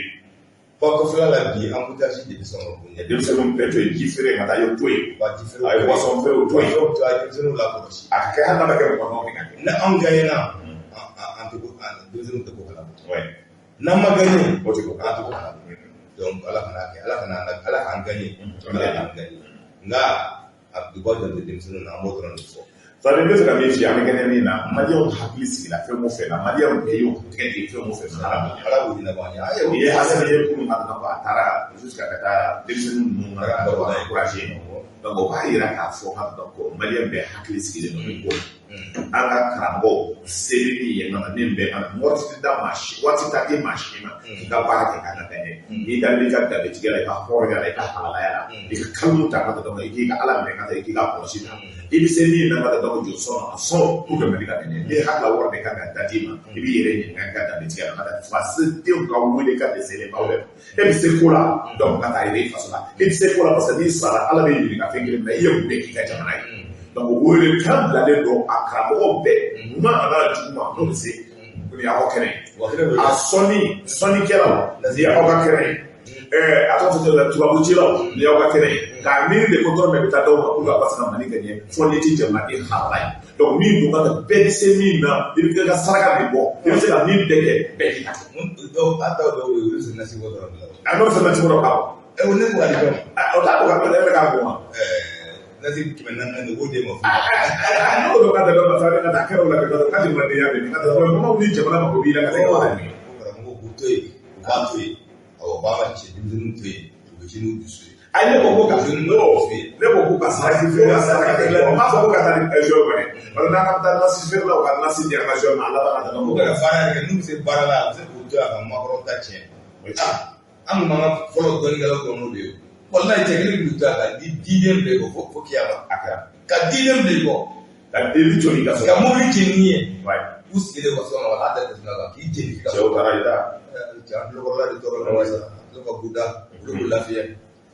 Fɔ kɔfɛla la bi embouteillage de bɛ sɔn ka bonya. Denmisɛnninw bɛɛ to yen, ji feere ka taa ye to yen. U ka ji feere A ye boisson feere to yen. To a ye denmisɛnninw lakɔlɔsi. A ka kɛ hali n'a ma kɛ mɔgɔ nɔ ka kɛ. Ni anw gagnera, an tɛ ko an denmisɛnninw tɛ ko kalama. N'an ma gagné, O tɛ ko an tɛ ko kalama. Donc Ala kana kɛ, Ala kana Ala k'an gagné, Ala k'an gagné. Nka a duba jɔ tɛ denmisɛnninw na, an b'o dɔrɔn de fɔ. Sabu n bɛ fɛ ka min f'i ye, an bɛ kɛnɛ min na, Maliyɛnw hakili sigila fɛn o fɛn na, Maliyɛnw bɛɛ y'u tɛgɛ di fɛn o fɛn na, Ala bonya. Ala b'o ɲɛnabɔ an ye. Ayi, I ye Hasani ye kunun ka taa a taara jusqu'à ka taa denmisɛnnin ninnu ka encourager. Donc o b'a yira k'a fɔ ka dɔn ko Maliyɛn bɛɛ hakili sigilen don nin ko la. An ka karamɔgɔw se bɛ min ye nɔ, min bɛ an waati tɛ da maa si, waati t'a di maa si ma k'i ka baara kɛ k'a ka taa ɲɛ. N'i dalen b'i ka danbetigiya la, i ka hɔrɔnya la, i ka halalaya la, i ka kanu ta ka dɔn i k'i ka Ala minɛ ka taa i k'i ka kɔlɔsi ta. I bɛ se min na ka dɔn jɔ sɔn a sɔn pour que Mali ka taa ɲɛ. N'i hakili la wari de kan ka da d'i ma, i b'i yɛrɛ ɲininka i ka danbetigiya la ka taa fasodenw ka wele ka dɛsɛlen b'aw yɛrɛ. E bɛ se ko la, donc ka taa yɛrɛ i faso la. E bɛ se ko la parce que n'i sara Ala bɛ ɲininka fɛn kelen min na, i ye mun de k'i ka jamana ye. Donc wele kan bilalen don a karamɔgɔ bɛɛ ɲuman a n'a juguman n'o bɛ se o ni aw ka kɛnɛ ye. A sɔnni sɔnnikɛlaw ni aw ka kɛnɛ ye. A tɔgɔ fɔ tubabucilaw ni aw ka kɛnɛ ye. K'a miiri de ko dɔrɔmɛ bɛ taa d'aw ma pour que a ka se ka Mali gagner fo n'i tɛ jamanaden halala ye. Donc min don ka taa bɛɛ bɛ se min na, i bɛ kɛ ka saraka de bɔ, i bɛ se ka min bɛɛ kɛ, bɛɛ k'i ta kɛ. Dɔw an taw dɔw ye olu sigi nasi bɔ dɔrɔn de la. A n'o fɛnɛ cogo dɔ ka bɔ. O ne ko ka di dɔw ma. O t'a bɔ ka e bɛ k'a bɔ wa. Nasi 400 de k'o d'e ma. N'o don ka dɛmɛ masa ka taa kɛra o la ka taa ka jamanadenya bɛ ka taa mɔgɔw ni jamana mako b'i la ka se ka baara kɛ. O karamɔgɔw k'u to yen, u b'a to yen, awɔ u b'a ka cɛ denmisɛnninw to yen, u bɛ se n'u dusu ye. Ayi ne ko ko ka ne ko ko ka saraka feere ka saraka feere la, n m'a fɔ ko ka taa ni joueur kɔni. Wala n'an ka taa nasi feere la, u ka nasi di an ka joueur ma, a laban ka taa. U kana baara kɛ, n'u bɛ se baara la, a bɛ se k'u to yan ka makɔrɔ ta tiɲɛ. An kun b'an ka fɔlɔ dɔnnikɛlaw dɔn n'o de ye. Walayi cɛ kelen b'u to yan ka di diden bila i kɔ fo kiyama. A kɛra. Ka diden bila i kɔ. Ka deli joli ka sɔrɔ. Ka mobili jeni ye. U sigilen ka so kɔnɔ, a da tɛ kan k'i jeni. Cɛw taara i da. Cɛ an tulokɔrɔla de tɔɔrɔ la sisan, an tulo ka buda, olu k'u lafiya.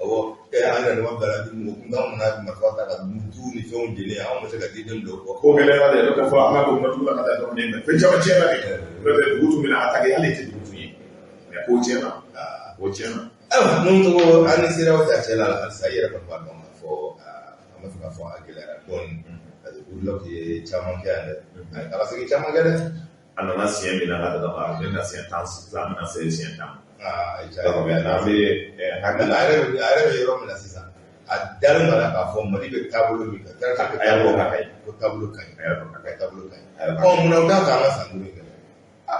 Awɔ, an yɛrɛ dama bila la mɔgɔ kuntan mana marifa ta ka du ni fɛnw jeni, anw bɛ se ka diden bila o kɔ. Ko gɛlɛyara de, n'o tɛ fɔ an ka don dugu la ka taa dɔrɔn ne fɛn caman tiɲɛna de. N'o tɛ dugu tun bɛna attaquer, hali tɛ dugu tun ye. Mais ko tiɲɛna, ko tiɲɛna. Ayiwa, mun tɔgɔ an ni CEDEAO ta cɛ la halisa, i yɛrɛ kɔni b'a dɔn k'a fɔ an b'a fɛ k'a fɔ a gɛlɛyara dɔɔnin. Parce que Goodluck ye caman kɛ yan dɛ, a ye taga segin caman kɛ dɛ. A nana siɲɛ min na ka taa ne na siɲɛ 10 sisan, an bɛna se siɲɛ 10. Aa, Donc n'an bɛ hakili a yɛrɛ bɛ yɔrɔ min na sisan, a dalen b'a la k'a fɔ Mali bɛ taabolo min kan, a y'a dɔn ka ɲi, ko taabolo ka ɲi, a y'a dɔn ka taabolo ka ɲi. Ɔ munna u t'a ta an ka san 5 kɛ?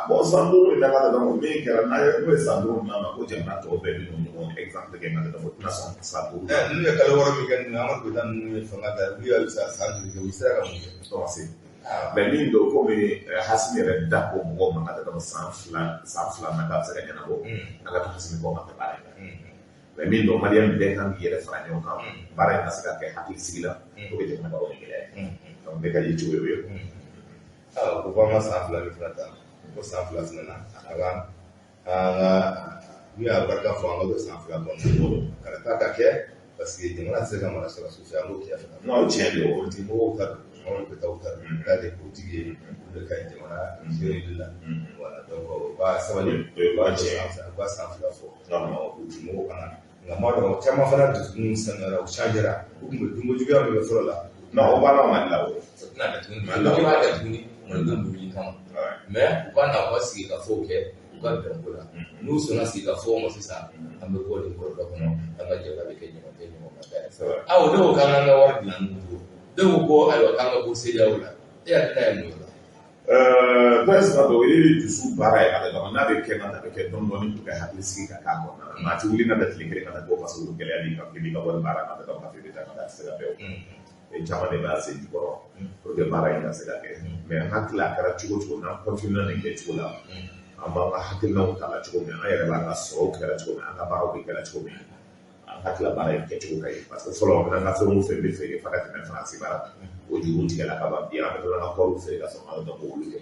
Bon, san 5 in na ka dɔn min kɛra n'a ye, n'o ye san 5 n'a ma ko jamana tɔw bɛɛ bɛ n'o ɲɔgɔn exemple kɛ ka dɔn ko tɛna sɔn san 5. Ninnu ye kalo 6 min kɛ ninnu, Amadu Goyita ninnu ye fanga ta, olu y'a san 5 kɛ, u sera ka mun kɛ? Tɔgɔ se. Mais min don komi Hasimi yɛrɛ da ko mɔgɔw ma ka dɔn san 2 na k'a bɛ se ka ɲɛnabɔ, an ka to Hasimi kɔ ka baara in na. Mais min don Maliyɛn bɛɛ kan k'i yɛrɛ fara ɲɔgɔn kan, baara in ka se ka kɛ hakili sigi la, o bɛ jamana ka bɔ ni gɛlɛya ye. Donc ne ka ye cogo ye o ye. Ko fɔ an ka san 2 min fana ta, ko san 2 fana na a ka an ka n'u y'a barika fɔ an ka don san 2 kɔnɔ kana taa ka kɛ parce que jamana tɛ se ka mara sɔrɔdasiw fɛ, an b'o kɛ fana. Non, o tiɲɛ don. Politiki mɔgɔw ta don, anw bɛ taa u ta don, k'ale politiki ye olu de ka ɲi jamana géreli la. Voilà, donc u ka sabali, O ye u ka tiɲɛ ye. u ka san 2 fɔ politiki mɔgɔw kana. Nka m'a dɔn caman fana dusukun sanuyara, u changera, u tun bɛ dunko juguya min kɛ fɔlɔ la. Non, o b'a la Mali la o. O tɛna kɛ tuguni, mali b'a kɛ tuguni malidenw bɛ wuli kama. Mais u ka na u ka sigi ka fɔw kɛ, u ka bɛn ko la. N'u sɔnna sigi ka fɔw ma sisan, an bɛ bɔ nin kɔlɔlɔ kɔnɔ, an ka jamana bɛ kɛ ɲɔgɔn tɛ ɲɔgɔn ma ta ye. C'est vrai. Awɔ, dɔw ko k'an k'an ka wari dilan n'u bolo, dɔw ko ko ayiwa k'an ka bɔ CEDEAO la, e hakilina ye mun ye o la? Président, o ye dusu baara ye a bɛ n'a bɛ kɛ na a bɛ kɛ dɔɔni dɔɔni pour que hakili sigi ka k'a kɔnɔna na. Maa ti wuli na bɛ tile kelen ka na bɔ parce que o gɛlɛya b'i kan k'i b'i ka wari baara ka taa ka fɛ i bɛ taa ka taa tɛ se ka bɛn o. Caman de b'a sen jukɔrɔ pour que baara in ka se ka kɛ. Mais an hakili a kɛra cogo o cogo, n'an continue nin kɛcogo la, an b'an ka hakilinaw ta la cogo min, an yɛrɛ b'an ka sɔrɔw kɛra cogo min, an ka baaraw bɛ kɛra cogo min, an hakili la baara in kɛcogo ka ɲi. Parce que fɔlɔ an bɛ an ka fɛn o fɛn bɛ feere f'a ka tɛmɛ Faransi baara, o juru tigɛla ka ban. Bi an bɛ tila ka kɔɔriw feere ka sɔrɔ an bɛ olu kɛ.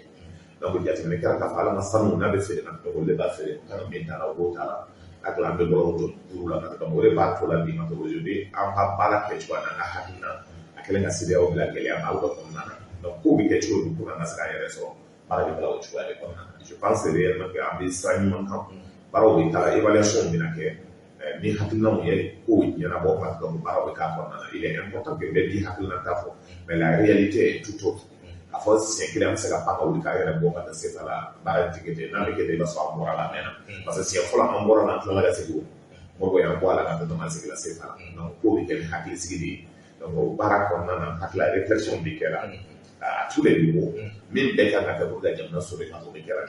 Donc jateminɛ kɛra k'a fɔ ala ka sanu n'a bɛ feere ka tɛmɛ olu de b'a feere, kan ka min t'a la o b'o t'a la. Hakili an bɛ bɔrɔ jɔ duuru la ka tɛmɛ o de b'a to la bi ka tɛmɛ aujourd'hui an ka baara kɛcogo n'an ka hakilina a kɛlen ka CEDEAO bila gɛlɛya ma aw ka kɔnɔna na. Donc kow bɛ kɛ cogo min pour que an ka se k'an yɛrɛ sɔrɔ, baara bɛ kɛ o cogoya de kɔnɔna na. Je pense réellement que an bɛ sira ɲuman kan, baaraw bɛ taa, évaluation bɛna kɛ ni hakilinaw ye kow ɲɛnabɔ ka donc baaraw bɛ k'a kɔnɔna na. Il est important que bɛɛ b'i hakilina ta fɔ, mais la réalité est tout autre. A fɔ siɲɛ kelen an bɛ se ka pan ka wuli k'an yɛrɛ bɔ ka taa CFA la, baara in tɛ kɛ ten. N'a bɛ kɛ ten, i b'a sɔrɔ an bɔra la a mɛnna, parce que siɲɛ fɔlɔ an bɔra la, an tilala ka segin o Moribo y'an bɔ a la ka taa donc an seginna CFA la. Donc ko bɛ kɛ ni hakilisigi de ye. Donc o baara kɔnɔna na, hakili la réflexion bɛ kɛ la à tous les niveaux, min bɛɛ kan ka kɛ pour que jamana sauver ka o bɛ kɛra.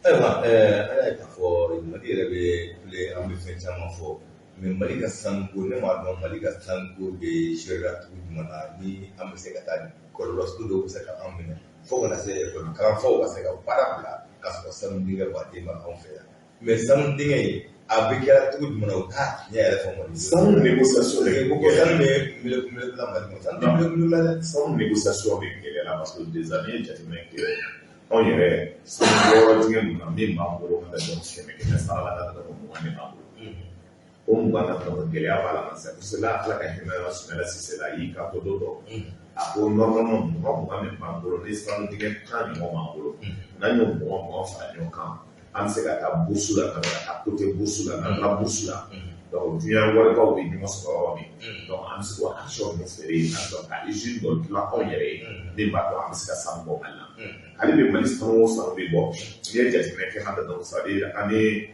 Ayiwa, an y'a ye k'a fɔ Mali yɛrɛ bɛ kule, an bɛ fɛn caman fɔ, mais Mali ka sanuko, ne m'a dɔn Mali ka sanuko bɛ gérer cogo jumɛn na, ni an bɛ se ka taa kɔlɔlɔ sugu dɔw bɛ se ka an minɛ fo kana se ekɔli kalanfaw ka se ka baara bila k'a sɔrɔ sanu dingɛ baden ma anw fɛ yan. Mais sanu dingɛ in a bɛ kɛra cogo jumɛn na, u t'a tiɲɛ yɛrɛ fɔ Mali. Sanu négociation de ko sanu bɛ meleke meleke la Mali kɔnɔ, sanu tɛ meleke meleke la dɛ. Sanu négociation bɛ gɛlɛya la parce que des années jateminɛ kɛ anw yɛrɛ sanu bɔyɔrɔ dingɛ ninnu na, min b'an bolo ka taa dɔn 100 100 sara la ka taa dɔn 20 de b'an bolo. O 20 na dɔrɔn gɛlɛya b'a la. C'est pour cela a tila ka hinɛ Sumala Sise la, a y'i kanto don dɔ, a ko normalement 20 20 min b'an bolo, ni sanu dingɛ 10 ɲɔgɔn b'an bolo, n'an y'o 20 20 fara ɲɔgɔn kan, an bɛ se ka taa bourse la, ka taa côté bourse la. N'an taara bourse la, donc diɲɛ waribaw bɛ ɲɔgɔn sɔrɔ yɔrɔ min, donc an bɛ se k'o action ninnu feere yen, ka sɔrɔ ka usine dɔ dilan anw yɛrɛ ye min b'a to an bɛ se ka sanu bɔ Mali la. Hali bi Mali sanu o sanu bɛ bɔ, n'i ye jateminɛ kɛ ka donc c'est à dire ani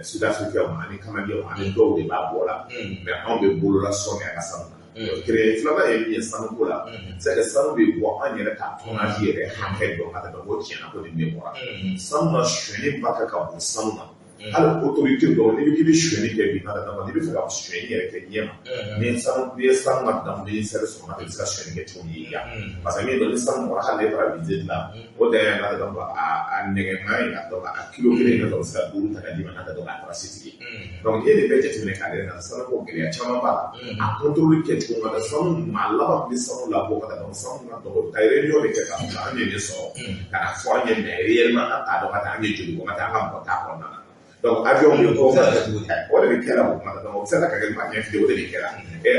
Sud Africains ani Canadiens ani dɔw de b'a bɔ la, mais anw bɛ bolola sɔnni an ka sanu na. Kelen filanan ye min ye sanuko la, c'est que sanu bɛ bɔ, an yɛrɛ ka tonnage yɛrɛ hakɛ dɔn ka tɛmɛ ko tiɲɛna ko nin de bɔra sanu na. Sonyɛni barika ka bon sanu na. Hali autorité dɔw, n'i bɛ k'i bɛ sonyɛni kɛ bi ka dama, n'i bɛ fɛ ka sonyɛni yɛrɛ kɛ ɲɛ ma, ni sanu n'i ye sanu ka dama, n'i ye sɛbɛn sɔrɔ i bɛ se ka sonyɛni kɛ cogo min y'i ya. Parce que min dɔn ni sanu bɔra, hali n'e taara visite la, o dan ye ka dɔn a nɛgɛma ye ka dɔn a kilo kelen ka dɔn se ka 5 ta ka d'i ma n'a ka dɔn a taara sitigi. Donc n'i ye nin bɛɛ jateminɛ k'a lajɛ, na sanu ko gɛlɛya caman b'a la, a contrôle kɛcogo ka da sanu maa laban bɛ sanu labɔ ka da sanu ka dɔgɔ ka réunion de kɛ k'a fɔ an ye nin sɔrɔ ka na fɔ an ye, mais réellement an t'a dɔn ka taa an ye joli bɔ ka taa an ka mɔgɔ t'a kɔnɔna na. Donc avion bɛ bɔ, o de bɛ kɛra o kuma na, o bɛ se ka kɛ maa ɲɛf'i ye, o de bɛ kɛra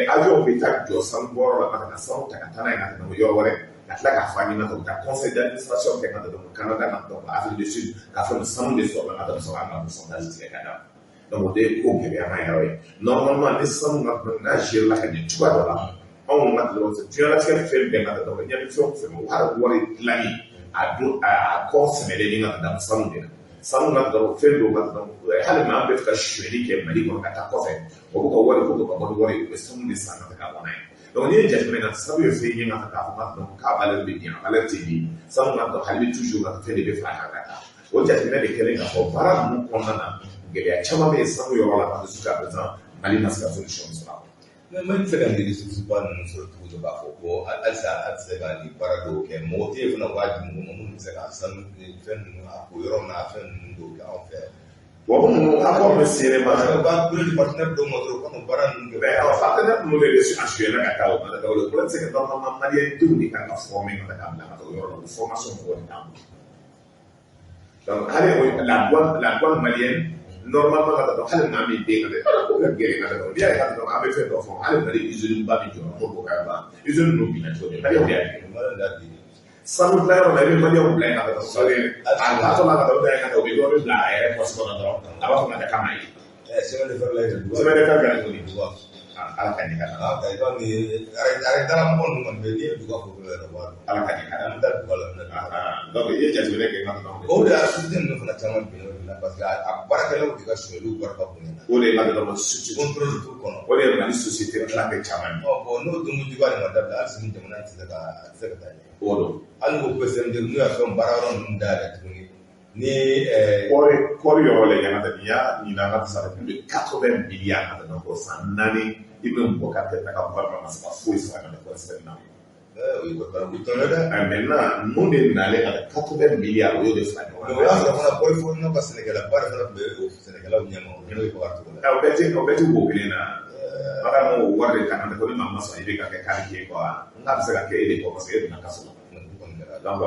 avion bɛ taa jɔ sanu bɔyɔrɔ la ka na sanu ta ka taa n'a ye ka tɛmɛ yɔrɔ wɛrɛ, ka tila k'a fɔ an ɲɛna ka taa conseil d'administration kɛ ka tɛmɛ Canada ka tɛmɛ Afrique du Sud k'a fɔ nin sanu de sɔrɔla ka tɛmɛ sɔrɔ an ka pourcentage tigɛ ka d'a ma. Donc o de ye ko gɛlɛyama yɔrɔ ye. Normalement ni sanu ka n'a géré la ka ɲɛ cogoya dɔ la, anw ka diɲɛlatigɛ fɛn bɛɛ ka tɛmɛ ɲɛ bɛ fɛn o fɛn o hali wari dilanni a don a kɔ sɛmɛlen ni ka tɛmɛ sanu de la. Sanu ka dɔrɔn fɛn dɔw ka dɔrɔn, hali n'an bɛ fɛ ka sonyɛli kɛ Mali kɔnɔ ka taa kɔfɛ, o b'u ka wari ko ka bɔ ni wari ye, u bɛ sanu de san ka taa ka bɔ n'a ye. Donc n'i ye jateminɛ kɛ, sanu ye fɛn ye ka k'a fɔ ka dɔn k'a valeur bɛ bin, a valeur tɛ bin. Sanu ka dɔn hali bi toujours ka fɛn de bɛ fara kan ka taa. O jateminɛ de kɛlen k'a fɔ baara ninnu kɔnɔna na, gɛlɛya caman bɛ yen sanu yɔrɔ la, parce que jusqu'à présent Mali ma se ka solution sɔrɔ a la. Mais Mali bɛ se ka nin ressource ba ninnu sɔrɔ cogo di k'a fɔ ko halisa a tɛ se ka nin baara dɔw kɛ, mɔgɔ tɛ yen fana u b'a di mɔgɔ ma minnu bɛ se ka sanu fɛn ninnu a ko yɔrɔ n'a fɛn ninnu dɔw kɛ anw fɛ. Tubabu ninnu accord bɛ signé ma. Parce que u b'a bolo di partenaire dɔw ma dɔrɔn u ka n'o baara ninnu kɛ. Mais alors, partenaire ninnu de bɛ a suyɛnna ka taa o ma. Le problème, c'est que normalement malien denw de kan ka former ka taa bila ka taa o yɔrɔ la, o formation mɔgɔ de t'an bolo. Donc hali la douane malienne, normalement ka taa dɔn hali maa min den ka taa ko ka gɛlɛn ka taa dɔn, n'i y'a ye ka taa dɔn an bɛ fɛn dɔ fɔ, hali Mali usine ba min jɔra ko k'o ka ban, usine ninnu binna cogo di? Maliyɛnw de y'a kɛ. Maliyɛnw de y'a di. Sanu dilanyɔrɔ la, i bɛ maliyɛnw bila yen ka taa dɔn a taatɔ la ka taa yen ka taa, u bɛ dɔ bɛ bila a yɛrɛ pɔsi kɔnɔ dɔrɔn, a b'a fɔ ka taa k'a ma ye. Semaine de fer la yɛrɛ. Semaine de fer kɛra cogo di? Duga. Ala ka ɲɛ ka taa. Ah, i b'a ni arrêt mɔgɔ ninnu kɔni bɛ n'i ye duga fɔ yɛrɛ, o b'a dɔn. Ala ka ɲɛ ka An taa. bɛ taa duga la fɛnɛ. Donc i ye jateminɛ kɛ ka taa. O de y'a société ninnu fana caman binna o de la, parce que a baarakɛlaw de ka sonyɛliw barika bonyana. O de ye ka dɔn société. Contrôle t'u kɔnɔ. O de ye Mali société tila bɛɛ caman ye. Ɔ bon, n'o dunko juguya de ma dabila, hali sini jamana in tɛ se ka, a tɛ se ka taa ɲɛ. O don. Hali n'o ko CMD n'u y'a fɛn baara yɔrɔ ninnu dayɛlɛ tuguni ni Kɔɔri yɔrɔ la yan ka taa, nin y'a ɲinan ka ça fait plus de 80 milliards ka taa ko san 4 i bɛ mɔgɔ ka tɛ ta ka gouvernement ma se ka foyi sɔrɔ ka taa kɔɔri sɛnɛ na. O ye o ye tɔnɔ dɛ. Maintenant mun de nalen ka taa 80 milliards, o y'o de fara ɲɔgɔn Mais o y'a sɔrɔ fana kɔɔri foro ka sɛnɛkɛlaba de fana tun bɛ o sɛnɛkɛlaw ɲɛma, o n'o ye Bakari Togola. O bɛɛ ti wo kelen na. Bakari m'o wari de ta ka ko ni maa ma sɔn i bɛ ka kɛ kari k'e kɔ wa n k'a bɛ se ka kɛ e de kɔ parce que e donna kaso la. Donc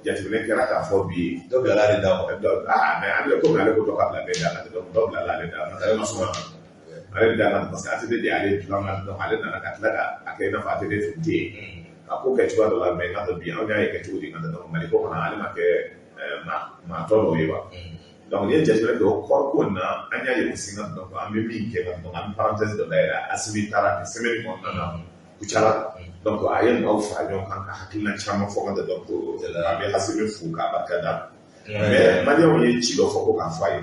jateminɛ kɛra k'a fɔ bi. Dɔ bilala ale da kɔ. Ah, mais ale komi ale ko dɔ ka bila bɛɛ da la, donc dɔ bilala ale da la, ale ma sɔn ale da la parce que ATT de y'ale dilan na, donc ale nana ka tila ka a kɛ i n'a fɔ ATT tun tɛ yen ka ko kɛ cogoya dɔ la. Mais n ka bi anw y'a ye kɛ cogo di ka taa Mali ko kɔnɔ, ale ma kɛ maa tɔ dɔw ye wa. Donc n'i ye jateminɛ kɛ o kɔɔri ko in na, an y'a ye aussi nka donc an bɛ min kɛ, donc an bɛ parenthèse dɔ dayɛlɛ. Assimi taara nin semaine kɔnɔna na Kucala, donc a ye maaw fara ɲɔgɔn kan ka hakilina caman fɔ ka taa, donc an bɛ Assimi fo k'a barika da. Mais maliyɛnw ye ci dɔ fɔ ko k'a fɔ a ye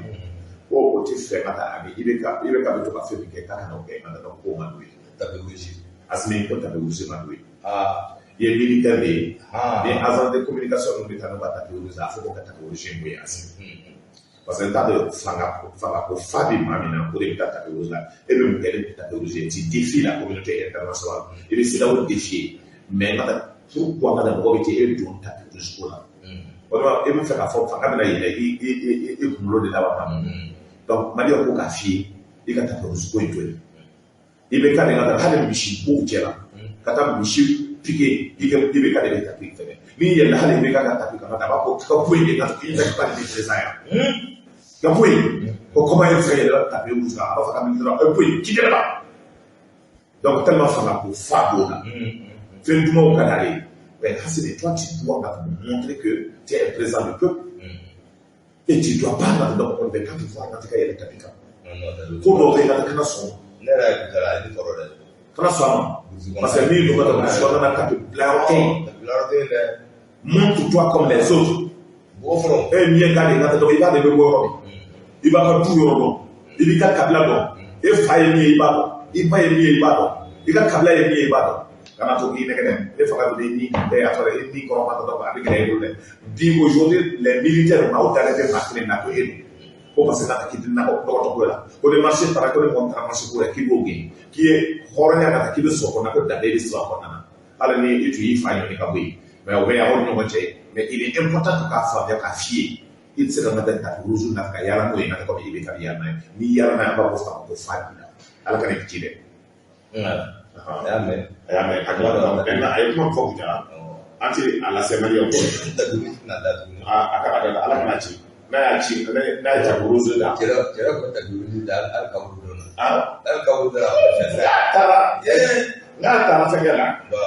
ko o tɛ fɛ ka taa a bɛ i bɛ ka bɛ to ka fɛn min kɛ k'a kana o kɛ ka taa, k'o man d'o ye. Tapis rouge. Assimi ko tapis rouge man d'o ye. Ah. I ye militaire de ye, ni agent de communication ninnu bɛ taa n'u ka tapis rouge, a fɔ ko ka tapis rouge in bɔ yen, Assimi, parce que n t'a dɔn fanga ko fa bɛ maa min na, o de bɛ taa tapis rouge la. E bɛ mun kɛ ni tapis rouge ye? Tu défies la communauté internationale, i bɛ CEDEAO défier. Mais n ka taa, pourquoi ka taa mɔgɔ bɛ t'e don tapis rouge ko la? Walima e bɛ fɛ k'a fɔ fanga bɛna yɛlɛ i kunkolo de la wa? Donc maliyɛnw ko k'a f'i ye, i ka tapis rouge ko in to yen. I bɛ ka de ka taa hali misi bow cɛ la ka taa misi piqué, i ka i bɛ ka de bɛ tapis fɛnɛ n'i yɛlɛla, hali i bɛ ka tapis kan ka taa, a b'a fɔ ka bɔ yen de, ka i tɛ ka nin président yan ka bɔ yen ko comment e bɛ se ka yɛlɛ tapis rouge kan? A b'a fɔ ka min dɔrɔn, e bɔ yen, ci kɛnɛ ma. Donc tellement fanga ko fa b'o la, fɛn dumanw ka d'ale ye. Mais Assimi, toi, tu dois montrer que tu es un président du peuple et tu dois pas, donc on ne veut pas te voir quand tu yɛlɛ tapis kan. Ko dɔw bɛ yen, ka kana sɔn. Ne yɛrɛ ye Kucala, a ye ne tɔɔrɔ dɛ. Kana sɔn a ma, parce que n'i donna ka burusi kɔnɔna na, tapis bilayɔrɔ tɛ yen. Bila yɔrɔ tɛ yen dɛ. Montre-toi comme les autres. Bɔgɔ fɔlɔ. E ye min ye k'ale ka dɔn, i b'a de bɛ bɔ yɔrɔ min, i b'a ka du yɔrɔ dɔn, i b'i ka kabila dɔn, e fa ye min ye i b'a dɔn, i ba ye min ye i b'a dɔn, i ka kabila ye min ye i b'a dɔn. Kana to k'i nɛgɛ dɛ, e fanga bɛ ni a sɔrɔ e ni kɔrɔ ma dɔn, a bɛ gɛlɛya i bolo dɛ. Bi aujourd'hui, les militaires, maaw dalen tɛ maa kelen na ko e don ko parce que n'a k'i nakɔ dɔgɔtɔ ko la ko ni marché taara, ko ni mɔgɔ min taara marché ko la k'i b'o gɛn, k'i ye hɔrɔnya ka taa k'i bɛ sɔrɔ kɔnɔ ko danbe bɛ sɔrɔ a kɔnɔna na, hali ni i tun y'i fa ɲɔni ka bɔ yen. Mais o bɛ aw ni ɲɔgɔn cɛ, mais il est important que k'a faamuya k'a f'i ye, i tɛ se ka n ka taa tapis rouge la ka yaala n'o ye, ka komi i bɛ ka yaala n'a ye. N'i yaala n'a ye, an b'a fɔ fanga ko fa b'i la. Ala ka ne ci dɛ. A y'a mɛn. A y'a mɛn a tila ka maintenant a ye kuma min fɔ Kucala, an tɛ a lase maliyɛnw kɔ. Tapis rouge tɛna da tuguni. A kana da, ala kana ci. N'a y'a ci, n'a ye tapis rouge da. Cɛrɛ ko tapis rouge da hali kaburu dɔ la. Ah. Hali kaburu dɔ la a bɛ fɛn. N'a taara, n'a taara fɛnkɛ la. Ba.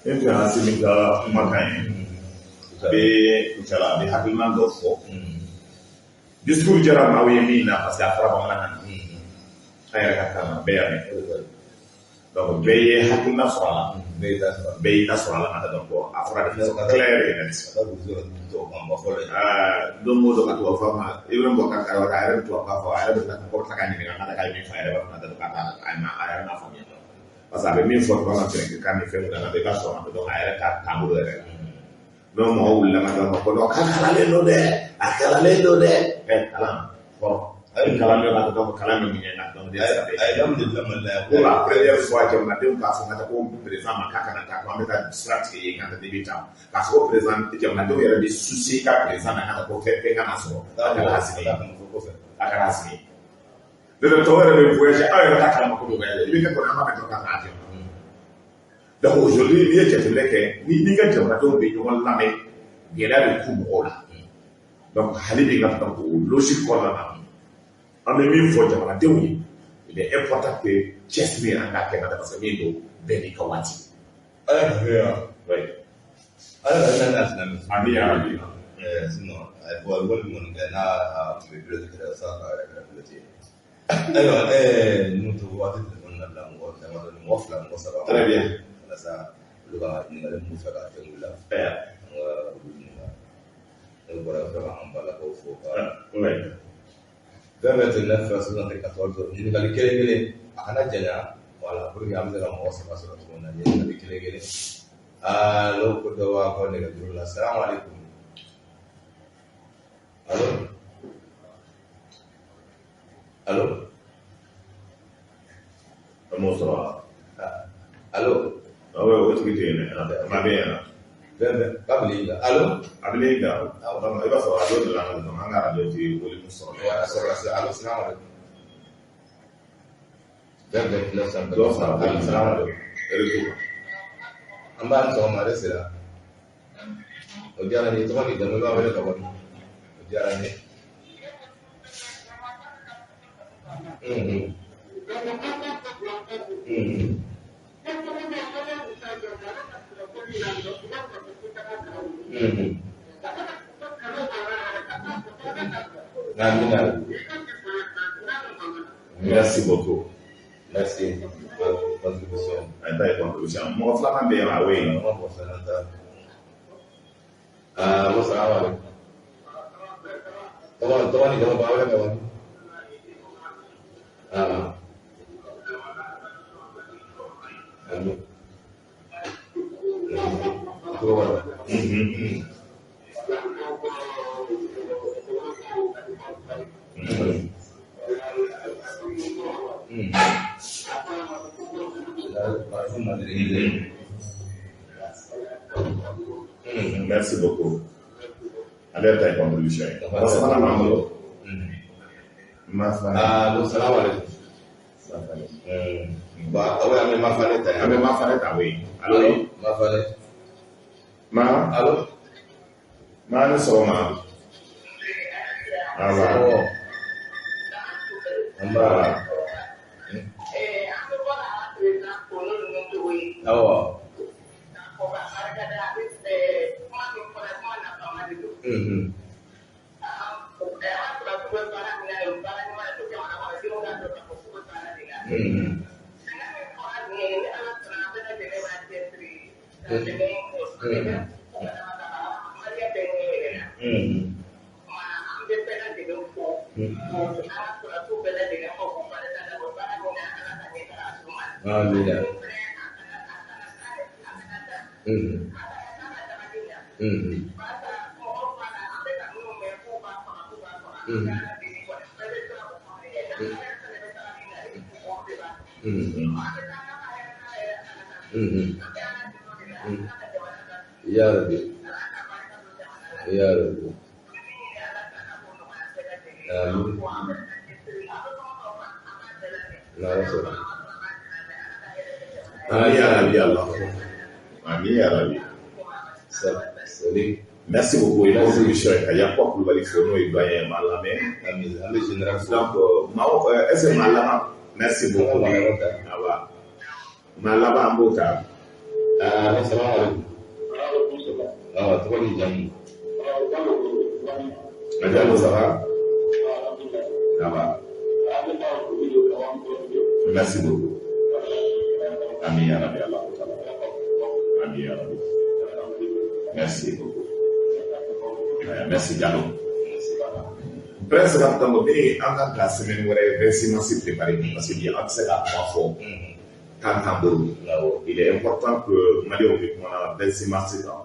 Ne tun y'an Asimi ka kumakan ye. A bɛ kucala, a bɛ hakilina dɔ fɔ. Discours diyara maaw ye min na, parce que a fɔra bamanankan na. An yɛrɛ ka kan na, bɛɛ y'a mɛn. Donc bɛɛ ye hakilina sɔrɔ a la. Bɛɛ y'i ta sɔrɔ. Bɛɛ y'i ta sɔrɔ a la ka taa, donc a fɔra de façon claire et nette. Ka taa burusi kɔnɔ, tubabukan ba fɔlɔ ye. Don o don ka tubabu fɔ ma, Ibrahim Boubacar Traoré, a yɛrɛ bɛ tubabukan fɔ, a yɛrɛ bɛ tila ka kɔrɔ k'a ɲininka ka taa k'a ye min fɔ, a yɛrɛ b'a fɔ ka taa a yɛrɛ m'a faamuya. Parce que a bɛ min fɔ tubabu kan fɛnɛ ni fɛn min na, i b'a sɔrɔ a bɛ dɔn a yɛrɛ ka taabolo yɛrɛ la. Donc mɔgɔw wulila ka taa ko non, k'a kalanlen don dɛ, a kalanlen don dɛ. Ɛ kalan kɔrɔ, a ye kalan min na, donc kalan min ɲɛ na, donc A ye daminɛ de la Mali la yan. Pour la première fois, jamanadenw k'a fɔ ka taa ko président ma k'a kana taa, ko an bɛ taa sira tigɛ yen ka taa n'i bɛ taa, k'a fɔ ko président, jamanadenw yɛrɛ bɛ soucier ka président na ka taa ko fɛn kana sɔrɔ, a kɛra Asimi ye. A kɛra Asimi ye. Ne tɛ tɔw yɛrɛ bɛ voyager, aw yɛrɛ t'a kalama ko bɛ voyager, i bɛ kɛ kɔni an b'a bɛ dɔrɔn ka taa avion na. Donc aujourd'hui, n'i ye jateminɛ kɛ, ni n'i ka jamanadenw bɛ ɲɔgɔn lamɛn, gɛlɛya bɛ ku mɔgɔw la. Donc hali bi ka taa o logique kɔnɔna na, an bɛ min fɔ jamanadenw ye, il est important que cɛsiri an k'a kɛ ka taa, parce que min don, bɛɛ n'i ka waati. Ala ka hɛrɛ yan. Oui. Ala ka hinɛ n'a silamɛ. Ami ya Rabbi. Sinon a ye bɔ wali kɔni kɛ n'a tun bɛ pilote kɛrɛfɛ sa, k'a yɛrɛ kɛra pilote ye. Ayiwa, ninnu to waati telefɔni na bila mɔgɔ damadɔ, mɔgɔ fila, mɔgɔ saba. Très bien. Walasa olu ka ɲininkali mun fɛ ka fɛn la. Ɛɛ. An ka olu ɲininka. Ne bɔra fɛ ka an balakaw fo ka Oui. 20 29 74, ɲininkali kelen kelen, a kana janya, voilà, pour que an bɛ se ka mɔgɔ saba sɔrɔ cogo min na, ɲininkali kelen kelen. Allo, ko dɔ b'a fɔ nɛgɛjuru la. Salamu aleykum. Allo, allo. An m'o sɔrɔ wa? Allo. Ah ouais, o tigi tɛ yen dɛ. A bɛ yen na. 20 20 kabini la, allo. A bɛ ne da. I b'a sɔrɔ radio de la, an ka radio tɛ wele min sɔrɔ. Voilà, sɔrɔ la. Allo, salamu aleykum. 20 29 Dɔ fara 74. Salamu aleykum. Réseau. An b'a ni sɔgɔma de sera. O diyara n ye. Tɔgɔ ni jamu, i b'a wele ka bɔ min? O diyara n ye. Mhm. Mhm. Mhm. Amina. Merci beaucoup. Merci pour votre contribution. An ta ye contribution. Mɔgɔ filanan bɛ yen wa? Oui. An ka mɔgɔ filanan ta. Ah, bon, salamu alaikum. Tɔgɔ ni jamu, b'a wele ka bɔ min? Ah. Ami. Tulo b'a la. Mhm. Mhm. Mhm. Mhm. Mhm. Merci beaucoup. Ale yɛrɛ ta ye contribution ye. Mɔgɔ sabanan b'an bolo. Mafane. Allo, salamu alaikum. Mafane. Ba, aw an bɛ Mafane ta An yan. bɛ Mafane ta, oui. Allo, oui. Mafane. Ma, Allo. ma ni sɔgɔma. Awa. Awɔ. An b'a. Awɔ. Mhm. Mhm. Mhm. Mhm. Mhm. Amina. Mhm. Mhm. Mhm. Mhm. Mhm. Mhm. Ya Rabbi. Ya Rabbi. Amin. N'Ala sɔnna. Amin ya Rabbi Allah. Amin ya Rabbi. Sali. Merci beaucoup. I contribution ye ka Yakuba Kulubali fo, n'o ye doyen ye, maa lamɛn. Amin. An bɛ général fo. Donc maaw, est-ce que maa laban? Merci An ka beaucoup. maa laban ta. Awa. Maa laban an b'o ta. Aa, salamu alaikum. Awa, tɔgɔ ni jamu? Jalo, ça va? Ça va. Merci beaucoup. Amin ya Rabbi Allah ta'ala. Amin ya Rabbi. Merci beaucoup. Merci Diallo. Prince ka tango bɛ an kan ka semaine wɛrɛ 26 mars préparé, parce que bi an tɛ se ka kuma fɔ kan t'an bolo. Il est important que Maliyɛnw bɛ kuma na 26 mars kan.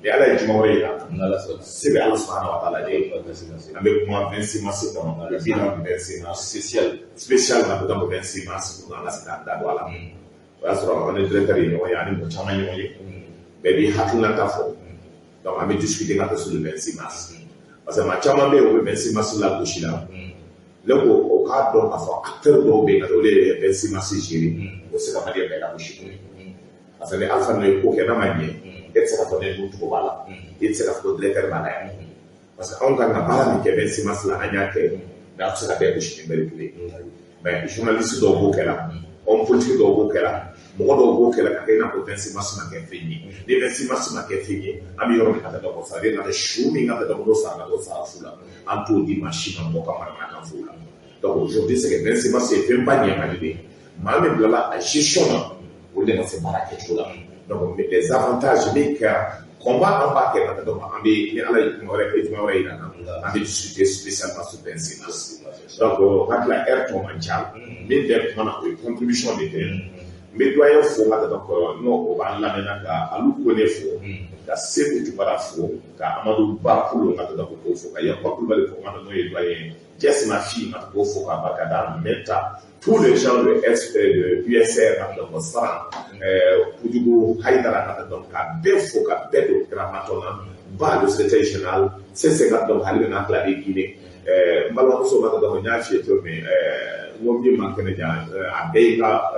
Ni Ala ye juma wɛrɛ yira, N'Ala sɔnna. Se bɛ Ala subahana wa taala de. Merci, merci. An bɛ kuma 26 mars kan, le bilan du 26 mars. Spécial. Spécial na bɛ 26 mars pour an ka se k'an da don a la. O y'a sɔrɔ an ni directeur ye ɲɔgɔn ye, ani mɔgɔ caman ye ɲɔgɔn ye. Bɛɛ b'i hakilinata fɔ. Donc an bɛ discuter ka taa sur le 26 mars. Parce que maa caman bɛ yen, o bɛ 26 mars lagosi la. Ne ko o k'a dɔn k'a fɔ acteur dɔw bɛ yen, ka olu ye 26 mars gérer, o tɛ se ka Maliyɛn bɛɛ lagosi. Parce que ni Alpha n'o ye ko kɛ n'a ma ɲɛ, e tɛ se ka fɔ ne dun tɔgɔ b'a la. E tɛ se ka fɔ ko directeur b'a la yan. Parce que anw kan ka baara min kɛ 26 mars la, an y'a kɛ, mais an tɛ se ka bɛɛ gosi ni bɛɛ kelen. Mais journaliste dɔw b'o kɛ la, homme politique dɔw b'o kɛ la, mɔgɔ dɔw b'o kɛ la ka kɛ i n'a fɔ 26 mars ma kɛ fɛn ye. Ni 26 mars ma kɛ fɛn ye, an bɛ yɔrɔ min ka taa dɔ ça veut dire ka su min ka taa dɔ sara ka dɔ sara fu la, an t'o di maa si ma mɔgɔ ka manamanakan f'o la. Donc aujourd'hui, c'est que 26 mars ye fɛnba ɲɛ Mali de ye. Maa min bilala a gestion na, o de ma se baara kɛcogo la. Donc les avantages min kɛra combat, an b'a kɛ ka taa, donc an bɛ ni Ala ye kuma wɛrɛ juma wɛrɛ yira an na, an bɛ discuter spécialement sur 26 mars. Donc hakili la heure tɔ man ca, min bɛ kuma na, o ye contribution de kɛ. N bɛ doyen fo ka taa, donc n'o o b'an lamɛnna, ka Alu Kone fo, ka Seku Jumara fo, ka Amadu Ba Kulo ka taa k'o fo, ka Yakuba Kulubali fo ka taa, n'o ye doyen Jess ma fille ka k'o fo ka barika da Mɛta, tous les gens de S de USR ka taa, donc Saran Kojugu Hayidara ka taa, donc ka bɛɛ fo ka bɛɛ don kiramatɔ na ba, le secrétaire général Sese ka, donc hali bɛ n'a tila bɛ Guinée. N balimamuso ka taa, donc n y'a f'i ye cogo min, n ko min man kɛnɛ jan, a bɛɛ y'i ka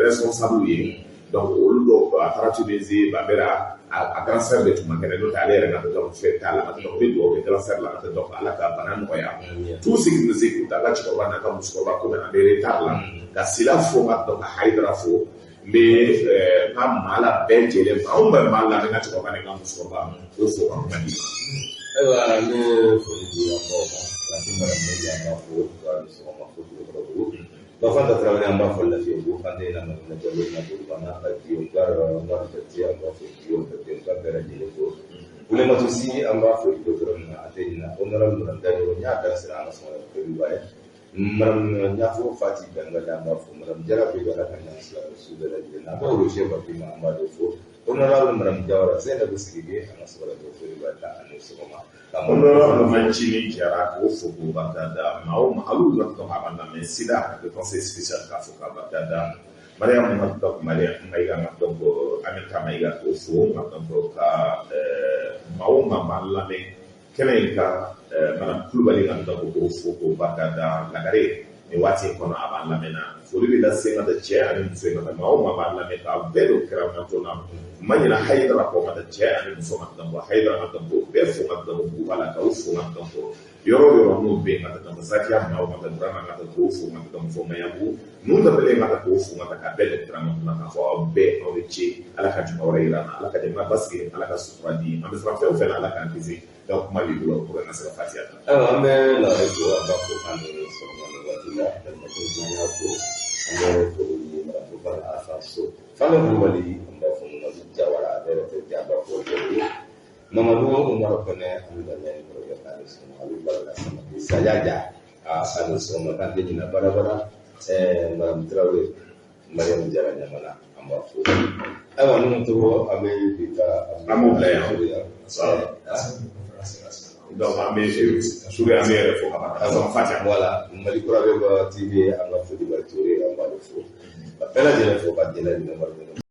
responsable ye. Donc olu dɔw a taara Tunisie, Bambera, a grand sœur de tun man kɛnɛ, n'o tɛ ale yɛrɛ ka donc fɛn t'a la. Donc n bɛ dugawu kɛ grand sœur la ka taa, donc Ala ka bana nɔgɔya. Tout ce qui nous écoute, a ka cɛkɔrɔba n'a ka musokɔrɔba, komi an bɛ retard la, ka Sila fo ka donc ka Hayidara fo. N bɛ n ka maa la bɛɛ jɛlen fo, anw bɛ maa la, n ka cɛkɔrɔba ni n ka musokɔrɔba, o fo ka kuma di. Ayiwa, an bɛ foli di an baw ma. Kalansen mara min an b'a fo ka ni sɔgɔma fo Kulukɔrɔbugu. Bafanta Tarawele, an b'a fɔ Lafiyabugu kan na Madina Jalo na Bolibana ka Guillaume Gar Umaru Berté, an b'a fɔ Guillaume Berté ka bɛɛ lajɛlen fo. Wulematu Si, an b'a fɔ dɔgɔtɔrɔ min na, a tɛ ɲina honorable Madame Daɲɔgɔ, n y'a da sera an ka sɔgɔma foliba ye. Madame Ɲafo Fati Bɛngali, an b'a fɔ Madame Jara Bɛ Ala ka ɲan sira su bɛɛ lajɛlen na. An b'a Roger Batima, an b'a de fo. Honorable Madame Jawara Zeyinabu Sidibe, an ka sɔgɔma foliba ta ani sɔgɔma. Honorable Mancini Jara, k'o fo k'o barika da. Maa o maa olu ka tɔgɔ a b'an lamɛn, Sida de conseil spécial, k'a fo k'a barika da. Mariam ka donc Mariam Mayiga ka donc Aminata Mayiga, k'o fo ka donc ka maa o maa b'an lamɛn kɛnɛ in kan, Madame Kulubali ka donc k'o fo k'o barika da. Lagare nin waati in kɔnɔ a b'an lamɛn na, foli bɛ lase ka taa cɛ ani muso ye, ka taa maa o maa b'an lamɛn, k'a bɛɛ don kɛrɛfɛtɔ la. Ma ɲina Hayidara kɔ, ka taa cɛ ani muso ka taa Hayidara ka taa bɛɛ fo ka taa buba la, k'aw fo ka taa yɔrɔ o yɔrɔ n'o bɛ yen, ka taa Zakiya maaw ka taa Burama ka taa k'o fo ka taa fɔ Mayabugu ninnu tɛmɛnen ka taa k'o fo ka taa ka bɛɛ don kɛrɛfɛtɔ la, k'a fɔ aw bɛɛ aw ni ce. Ala ka juma wɛrɛ yira an na, Ala ka jamana basigi, Ala ka sutura di an bɛ siran fɛn o fɛn na, Ala k'an kisi. Donc kuma b'i bolo pour que an ka se ka fatiya ta. Ayiwa, an bɛ lagare fo, an b'a fɔ k'an ni sɔgɔma nin waati la, balimakɛ n'an y'a fo, an bɛ foli di Madame Bala Afa So Fane Kulubali, an b'a fɔ Mamadu Jawara, ale yɛrɛ tɛ ja, an b'a fɔ Jawara Mamadu Umaru Kɔnɛ, an bɛ lamɛn ni kɔrɔkɛ k'ale sɔgɔma, ale Bala Samake Sajaja a k'ale sɔgɔma, k'an tɛ ɲinɛ badabada. Madame Tarawele Mariam Jara Ɲamana, an b'a fo. Ayiwa, ninnu tɔgɔ an bɛ bi ta An b'o bila yan. Donc an bɛ suri, an bɛ yɛrɛ fo ka ban ka sɔrɔ fatiya. Voilà, Mali Kura bɛ ba TV, an ka foli b'a Ture, an b'ale fo ka bɛɛ lajɛlen fo ka jɛnɛ minɛ.